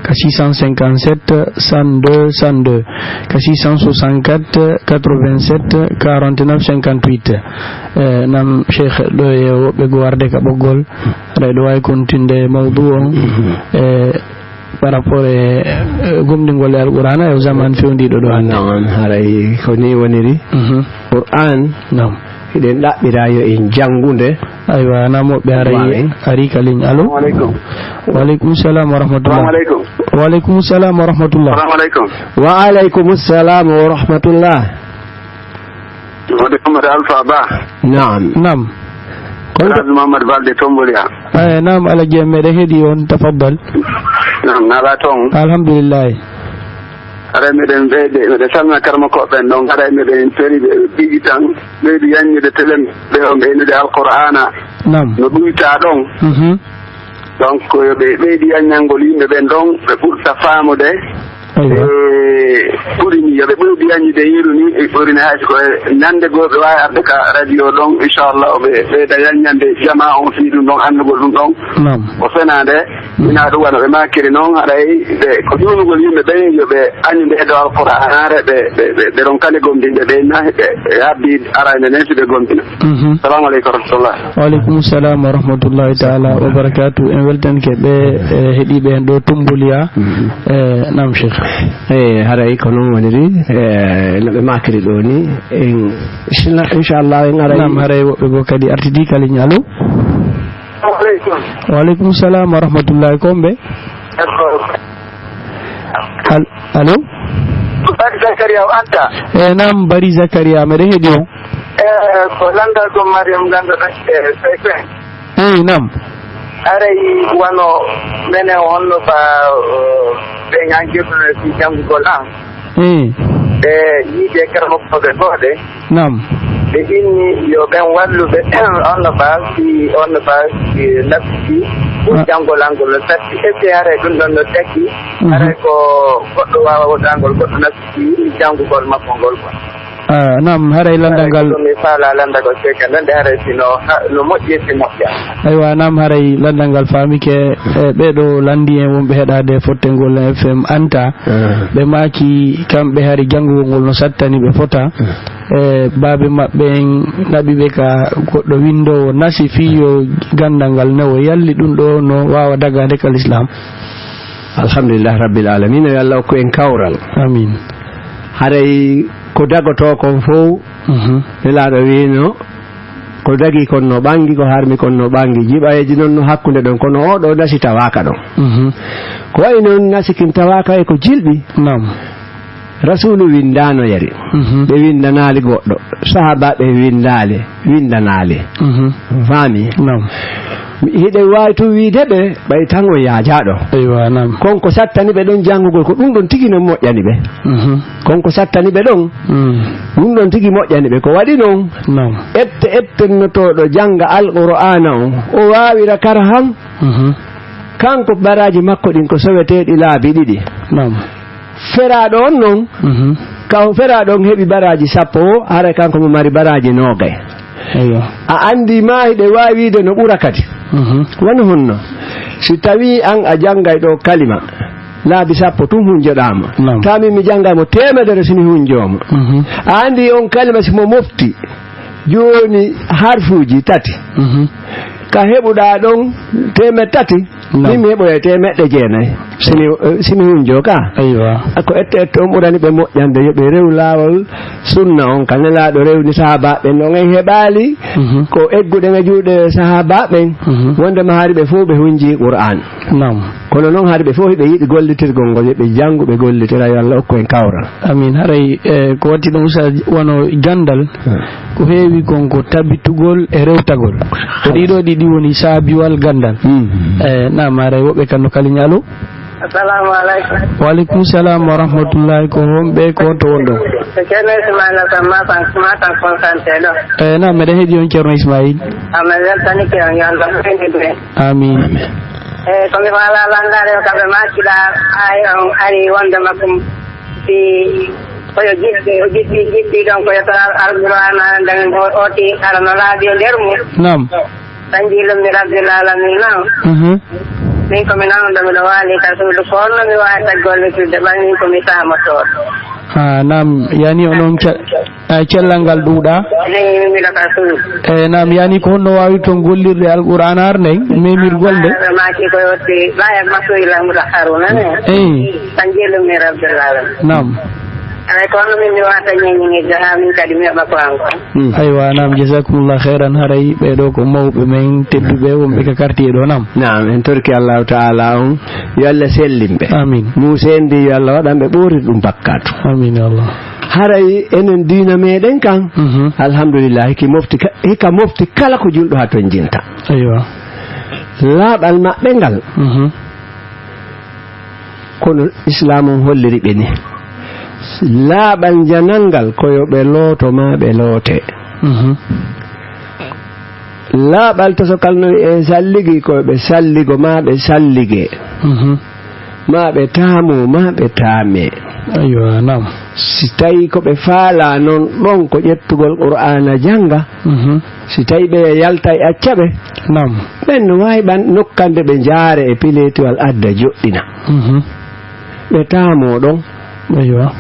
Ka six cent cinquante-sept, cent deux, cent deux. Ka six cent soixante-quatre, quatre-vingt-sept, quarante-neuf, cinquante-huit. Eh, naam, Cheikh, ɗo e woɓɓe goo arde ka ɓoggol. Aɗa ɗo wawi kontinde mawdu on. Mhm. Eh, par rapport e, eh, gomɗingol e Alqur'aana e o zaman fewndiiɗo ɗo hannde. Naam, haray ko ni woniri. Mhm. Qur'an, naam, hiɗen ɗaɓɓira yo en janngude. Aywa, naam, woɓɓe haray ari ka ligne. Allo? Salamu aleykum. Wa aleykum salam wa rahmatullah. Salamu aleykum. Wa aleykum salam wa rahmatullah. Salamu aleykum. Wa aleykum salam wa rahmatullah. Wonde Mamadou Alpha Ba. Naam. Naam. Alhaji Mamadou Balde Tomboliya. Eh, naam, Alhaji, meɗen heɗii on, tafaddal. Naam, naala toon. Alhamdulillahi. Haray meɗen ɓeyde, meɗen salmina karamokooɓe ɓen ɗon, haray meɗen tori ɓe ɓiyi tan, ɓeydi yaññude telen ɓe, on ɓeynude Alqur'aana. Naam. No ɗuyta ɗon. Mhm. Donc, yo ɓe ɓeydi yaññangol yimɓe ɓen ɗon, ɓe ɓurta faamude. Aywa. E, ɓuri ni, yo ɓe ɓeydi yaññude yeru ni, e ɓuri ni hay so ko e ñande goo ɓe waawi arde ka radio ɗon, inchallah, ɓe ɓeyda yaññande jamaa on fii ɗum ɗon, anndugol ɗum ɗon. Naam. Ko fenaande, ina ɗum wano ɓe maakiri noon, haray ɓe, ko ƴuwnugol yimɓe ɓen, yo ɓe añu nde ɗo Alqur'aanaare, ɓe, ɓe, ɓe, ɓe ronkane gomɗinde ɓe, na ɓe, ɓe habdi arayne nden si ɓe gomɗina. Mhm. Salamu aleykum wa rahmatullah. Wa aleykum salam wa rahmatullahi taala wa barakatuh. En weltanke ɓe, eh, heɗiiɓe en ɗo Tumboliya. Mhm. Eh, naam, Cheikh. Eh, haray ko noon woniri, eh, no ɓe maakiri ɗo ni. En, inchallah, inchallah, en aray. Naam, haray woɓɓe goo kadi artidi ka ligne. Allo? Salamu aleykum. Wa aleykum salam wa rahmatullahi. Ko homɓe? Al-, allo? Bari Zakaria o Anta. Eh, naam, Bari Zakaria, meɗen heɗii on. Eh, ko lanndal ko Mariam lanndal, eh, Seyfen. Eh, naam. Haray wano menen honno ba, eh, ɓen an joɗɗuno e fii janngugol an. Eh. Ɓe yiide karamokooɓe gooɓe. Naam. Ɓe inni yo ɓen wallu ɓe, on no ba, si, on no ba, si nafti, pour, ah, janngol an ngol no satti. Est-ce que haray ɗum ɗon no taki? Mhm. Haray ko goɗɗo waawa waɗangol goɗɗo nafti janngugol makko ngol quoi? Ah, naam, haray lanndal ngal. Haray ko mi faala lanndagol seeɗa, nande haray si no, ha, no moƴƴi, si moƴƴa. Aywa, naam, haray lanndal ngal faamike, e ɓee ɗo lanndi en wonɓe heɗaade Fottengol F M Anta. Ah. Ɓe maaki kamɓe hari janngugol ngol no sattani ɓe fota. Ah. E baabe maɓɓe en naɓi ɓe ka goɗɗo winndoowo nasi fii yo ganndal ngal newo. Yalli ɗum ɗo no waawa dagaade ka Lislaam? Alhamdulillah Rabbil Alamina, yo Allah okku en kawral. Amiin. Haray ko dagotoo kon fow, mhm, Nelaaɗo wiino, ko dagii kon no ɓangi, ko harmi kon no ɓangi. Jiɓayeeji noon no hakkunde ɗon, kono oo ɗoo nasi tawaaka ɗon. Mhm. Ko wayi noon nasi kin tawaaka e ko jilɓi. Naam. Rasuulu winndaano yari. Mhm. Ɓe winndanaali goɗɗo. Sahaabaaɓe winndaali, winndanaali. Mhm. Faami? Naam. Hiɗen waawi tun wiide ɓe, ɓay tan on yaajaaɗo. Eywa, naam. Kon ko sattani ɓe ɗon janngugol, ko ɗum ɗon tigi non moƴƴani ɓe. Mhm. Kon ko sattani ɓe ɗon, mm, ɗum ɗon tigi moƴƴani ɓe. Ko waɗi non, naam, ette, ettennotooɗo jannga Alqur'aana on, o waawira karhan. Mhm. Kanko baraaji makko ɗin ko soweteeɗi laabi ɗiɗi. Naam. Feraaɗo on non, mhm, ka o feraaɗo on heɓi baraaji sappo o, haray kanko mo mari baraaji noogay. Eyyo. A anndi ma hiɗe waawi wiide no ɓura kadi. Mhm. Wano honno? Si tawii an a janngay ɗo kalima, laabi sappo tun hunjoɗaama. Naam. Tawi min mi janngay mo teemedere si mi hunjoo mo. Mhm. A anndi on kalima si mo mofti, jooni harfuuji tati. Mhm. Ka heɓuɗaa ɗon teemed tati, Min mi heɓoya teemeɗɗe jeenayi. Si mi, eh, si mi hunjoo ka. Aywa. A ko ette ette on ɓurani ɓe moƴƴande, yo ɓe rew laawol sunna on, ka Nelaaɗo rewni sahaabaaɓe ɓen. On en heɓaali ko egguɗen e juuɗe sahaabaaɓe ɓen. Wonde ma hari ɓe fof ɓe hunjii Qur'aan. Naam. Kono noon hari ɓe fof hiɓe yiɗi gollitirgol ngol, yo ɓe janngu, ɓe gollitira, yo Allah okku en kawral. Amiin. Haray, eh, ko watti ɗum, Ustaz, wano ganndal, ko heewi kon ko tabitugol e rewtagol. Ko ɗiɗo ɗiɗi woni saabiwal ganndal. Eh, naam, haray woɓɓe kan no kaliñi. Allo? Assalamu alaikum. Wa alaikum salam wa rahmatullahi. Ko homɓe, ko to wonɗon? Ko Ceerno Ismaila Sam, Matam, Matam Konsanté ɗo. Eh, naam, meɗen heɗi on, Ceerno Ismail. Amin weltanike on, yo Allah fayni ɗum en. Amin. Eh, ko mi faala landaade ko kamɓe maaki ɗa, ay on ari wonde makko si ko yo jiɗɗi, o jiɗɗi, jiɗɗi ɗon ko yo to Al-, Alqur'aana nden o oti ara no laaɓi e nder mum. Naam. Tanjiilu min Rabbil Aalamiina. Mhm. Min ko mi nanuɗo miɗo waali ka suudu ko honno mi waawata gollitde ɓay min ko mi saamotooɗo. Ah, naam, yani onon ca-, ah, cellal ngal ɗuuɗa? Eyi, min miɗo ka suudu. Eh, naam, yani ko honno waawirton gollirde Alqur'aana ar nden, memirgol nde? Ɓe maaki ko yotti, ɓaya masoyi lamuɗo Haruna ne. Eyi. Tanjiilu min Rabbil Aalamiina. Naam. Ay, ko honno min mi waawata ñeññinirde haa min kadi mi heɓa ko an kon? Hmm. Aywa, naam, jazakumullah khairan. Haray ɓee ɗoo ko mawɓe men tedduɓe wonɓe ka quartier ɗoo, naam. Naam, en torki Allahu Taala on, yo Allah sellin ɓe. Amin. Muuseendi, yo Allah waɗan ɓe ɓoorir ɗum bakkaatu. Amin, ya Allah. Haray enen diina meɗen kan, mhm, alhamdulillahi, ki mofti ka-, hika mofti kala ko julɗo ha tonjinta. Aywa. Laaɓal maɓɓe ngal. Mhm. Kono Islaam on holliri ɓe ni. Laaɓal jananngal ko yo ɓe looto maa ɓe loote. Mhm. Laaɓal tosokal no wi'ee salligi ko yo ɓe salligo maa ɓe sallige. Mhm. Maa ɓe taamoo maa ɓe taamee. Aywa, naam. Si tawii ko ɓe faalaa non ɗon ko ƴettugol Qur'aana jannga, mhm, si tawii ɓe yaltay acca ɓe, naam, ɓen no waawi ɓan nokkande ɓe njaare e pileetiwal adda joɗɗina. Mhm. Ɓe taamoo ɗon. Aywa.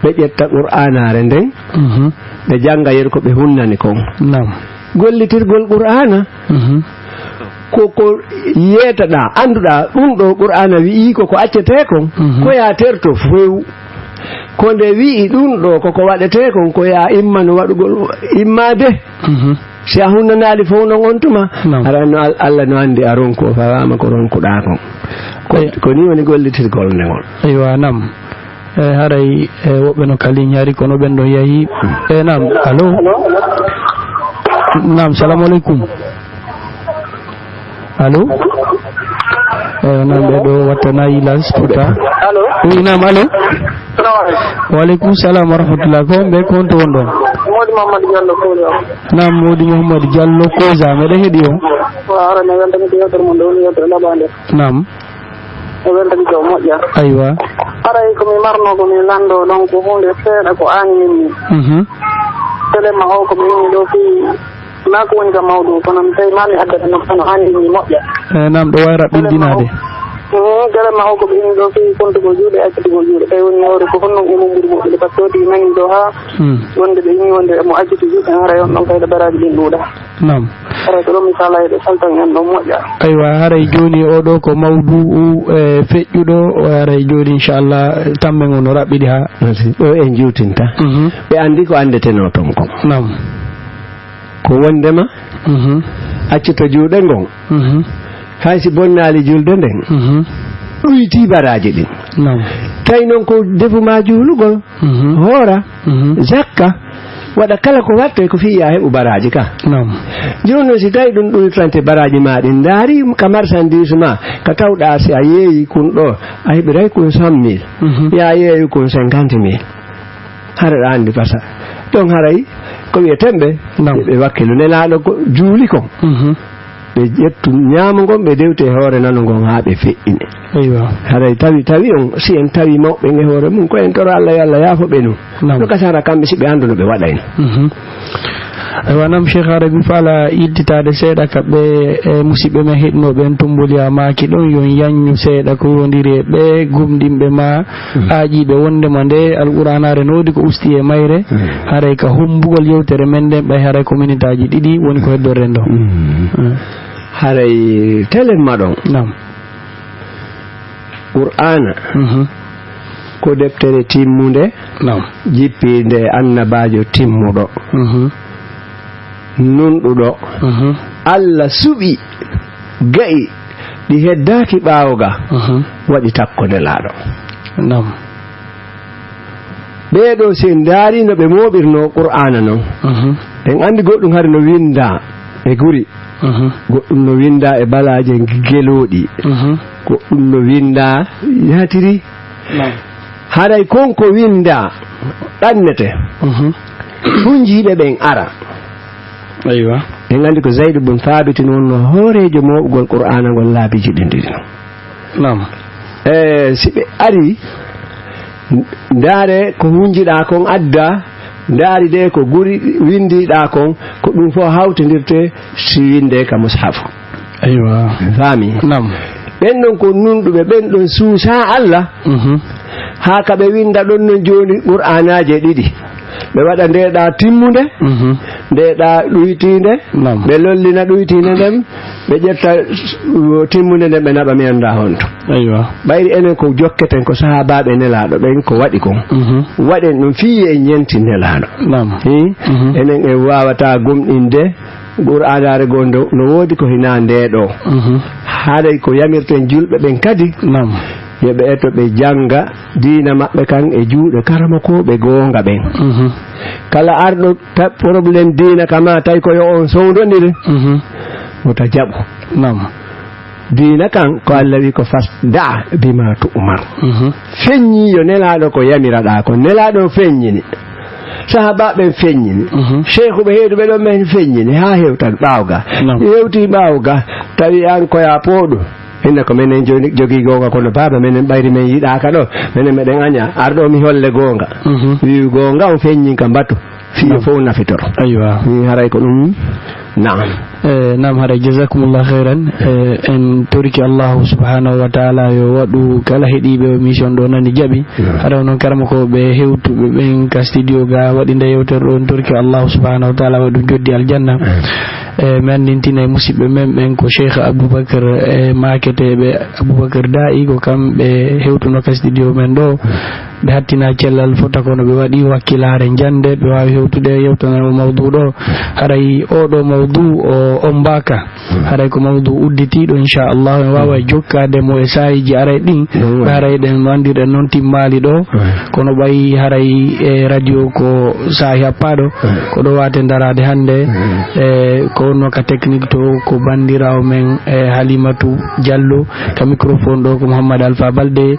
Ɓe ƴetta Qur'aanaare nden, mhm, ɓe jannga yer ko ɓe hunnani kon. Naam. Gollitirgol Qur'aana, mhm, ko, ko yeetaɗaa, annduɗaa ɗum ɗo Qur'aana wi'i ko ko accetee kon, mhm, ko yaa terto few. Ko nde wi'i ɗum ɗo ko ko waɗetee kon, ko yaa immano waɗugol immaade. Mhm. Si a hunnanaali fof noon on tuma, naam, aɗa anndi Al-, Allah no anndi a ronku, o fawaama ko ronkuɗaa kon. Ko, eyi, ko nii woni gollitirgol nde ngol. Eywa, naam. E, haray, e, woɓɓe no kali ñaari kono ɓen ɗon yahi. E, naam. Allo? Allo? Naam, salamu aleykum. Allo? E, naam, ɓe ɗo wattanayi las pourtant. Allo? Oui, naam, allo? Salamu aleykum. Wa aleykum salam wa rahmatullah. Ko on ɓe, ko on to won ɗon? Modi Mamadou Diallo Koza. Naam, Modi Mouhamadou Diallo Koza, meɗen heɗi on. Wa, haray mi weltanii yewtere mon, ɗo woni yewtere laɓaande. Naam. Mi weltanii ko moƴƴa. Aywa. Haray ko mi marno ko mi lanndo ɗon ko huunde seeɗa ko aaninmi. Mhm. Telema o ko mi inni ɗo fii, naa ko woni ka mawɗo, kono mi tawi maa mi addata no kono aaninmi moƴƴa. E, naam, ɗo wawi raɓɓindinaade. Mhm, telema o ko ɓe inni ɗo fii kontugol juuɗe, accitugol juuɗe. Tawi woni hoore ko honno e mum ɓuri moƴƴude, par ce que ɗi nani ɗo haa, hmm, wonde ɓe inni wonde mo acciti juuɗe, haray on ɗon kayɗa baraaji ɗin ɗuuɗa. Naam. Haray ko ɗum, inchallah, eɗe saltan en ɗon moƴƴa. Aywa, haray jooni o ɗo ko mawdu'u, e, feƴƴuɗo, o haray jooni, inchallah, tammen on no raɓɓiɗi haa. Merci. Ɗo en juutinta. Mhm. Ɓe anndi ko anndetenoo ton kon. Naam. Ko wondema, mhm, accito juuɗe ngon. Mhm. Hay si bonnaali julde nden, mhm, ɗoytii baraaji ɗin. Naam. Tawi noon ko defu maa juulugol. Mhm. Hoora, mhm, zakka, waɗa kala ko watte ko fii yaa heɓu baraaji ka. Naam. Jooni noon si tawi ɗum ɗum trente baraaji maa ɗin, ndaari ka marchandise maa, ka tawɗaa si a yeeyi kun ɗo, a heɓiray kun cent mille. Mhm. Yaa yeeyu kun cinquante mille. Hara ɗa anndi fasa. Ɗon haray ko wi'eten ɓe, naam, ɓe wakkilu. Nelaaɗo ko juuli kon. Mhm. Ɓe ƴettu ñaamo ngon, ɓe dewti e hoore nano ngon haa ɓe feƴƴini. Eywa. Haray tawi, tawi on, si en tawi mawɓe e hoore mum, ko en toro Allah yo Allah yaafo ɓe nun. Naam. No gasa hara kamɓe si ɓe anndu no ɓe waɗayno. Mhm. Eywa, naam, Cheikh Arabi, faala yiltitaade seeɗa ka ɓe, e, musidɓe men heɗinooɓe en Tumboliya maaki ɗon, yo en yaññu seeɗa ko yowondiri e ɓe gomɗinɓe ma, mhm, aaƴiiɓe wonndema nde Alqur'aanaare no woodi ko usti e mayre, mhm, haray ka hommbugol yewtere men nden, ɓay haray ko minitaaji ɗiɗi woni ko heddorɗen ɗo. Mhm. Eh. Haray telen ma ɗon. Naam. Qur'aana Mhm. ko deftere timmunde, Naam. jippiinde annabaajo timmuɗo, Mhm. nunɗuɗo. Mhm. Alla suɓi ga'i ɗi heddaaki ɓaawo ga, Mhm. waɗi takko nelaaɗo. Naam. Ɓee ɗoo, si en ndaarii no ɓe mooɓirnoo Qur'aana non, Mhm. en anndi goɗɗum hari no winndaa e guri, Mhm. goɗɗum no winndaa e balaaje gelooɗi, Mhm. goɗɗum no winndaa yaatiri. Naam. Haray kon ko winndaa ɗannete, Mhm. hunjiiɓe ɓen ara. Aywa. En anndi ko Zayd bun Thaabit wonnoo hooreejo mooɓugol Qur'aana ngol laabi jiɗinɗiɗi non. Naam. E, si ɓe ari, ndaare ko hunjiɗaa kon adda, ndaari de ko guri winndiɗaa kon, ko ɗum fof hawtindirte si winndee ka mushafu. Aywa. Faami? Naam. Ɓen ɗon ko nunɗuɓe, ɓen ɗon suusaa Alla. Mhm. Haa ka ɓe winnda ɗon non jooni Qur'aanaaje ɗiɗi. Ɓe waɗa ndeeɗaa timmunde, Mhm. ndeeɗaa ɗuytiinde, Naam. ɓe lollina ɗuytiinde nden, ɓe ƴetta, uh, timmunde nden ɓe naɓa mi anndaa honto. Aywa. Ɓayri enen ko jokketen ko sahaabaaɓe nelaaɗo ɓen ko waɗi kon. Mhm. Waɗen ɗum fii en ñenti nelaaɗo. Naam. Hi? Mhm. Enen en waawataa gomɗinde Qur'aanaare goo ndo, no woodi ko hinaa ndee ɗoo. Mhm. Haray ko yamirten julɓe ɓen kadi, Naam. yo ɓe eto ɓe jannga diina maɓɓe kan e juuɗe karamokooɓe goonga ɓen. Mhm. Kala arɗo ta-, problème diina kama tawi ko yo on sowndondire, Mhm. wota jaɓu. Naam. Diina kan ko Alla wi ko fasda bima tu'mar. Mhm. Feññi yo nelaaɗo ko yamiraɗaa ko. Nelaaɗo feññini. Sahaabaaɓe ɓen feññini. Mhm. Sheikhuɓe heeduɓe ɗon ɓen feññini haa hewta ɓaawo ga. Naam. Hewti ɓaawo ga, tawi an ko yaa pooɗu. Hinna ko menen joni jogii goonga kono baaba menen ɓayri men yiɗaaka ɗo. Menen meɗen aña. Ar ɗo mi holle goonga. Mhm. Wi'u goonga on feññin ka mbatu. Fii yo Naam. fof nafitoro. Aywa. Mi haray ko ɗum. Naam. Eh, naam, haray jazakumullah khairan. Eh, en toriki Allahu subhanahu wa ta'ala yo waɗu kala heɗiiɓe o mission ɗo nani jaɓi. Naam. Haray noon karamokooɓe hewtuɓe ɓen ka studio ga waɗi nde yewtere ɗo, en toriki Allahu subhanahu wa ta'ala waɗu joddi aljanna. Amin. Eh, mi anndintina e musidɓe men ɓen ko Cheikh Aboubacar e maaketeeɓe Aboubacar Da'i, ko kamɓe hewtuno ka studio men ɗo. Ɓe hattina cellal fota kono ɓe waɗi wakkilaare njannde, ɓe waawi hewtude yewtananoo mawduu ɗo. Haray oo ɗoo mawduu o ombaaka. Haray ko mawduu udditiiɗo, inchallah. En waawa jokkaade mo e saa'iiji aray ɗin. Ɗum woni. Haray ɗen no anndirɗen noon timmaali ɗo. Kono ɓay haray e radio ko saa'i happaaɗo. Ko ɗo waate ndaraade hannde. E ko wonno ka technique to ko banndiraawo men e Halimatu Diallo. Ka microphone ɗo ko Mouhammad Alpha Balde.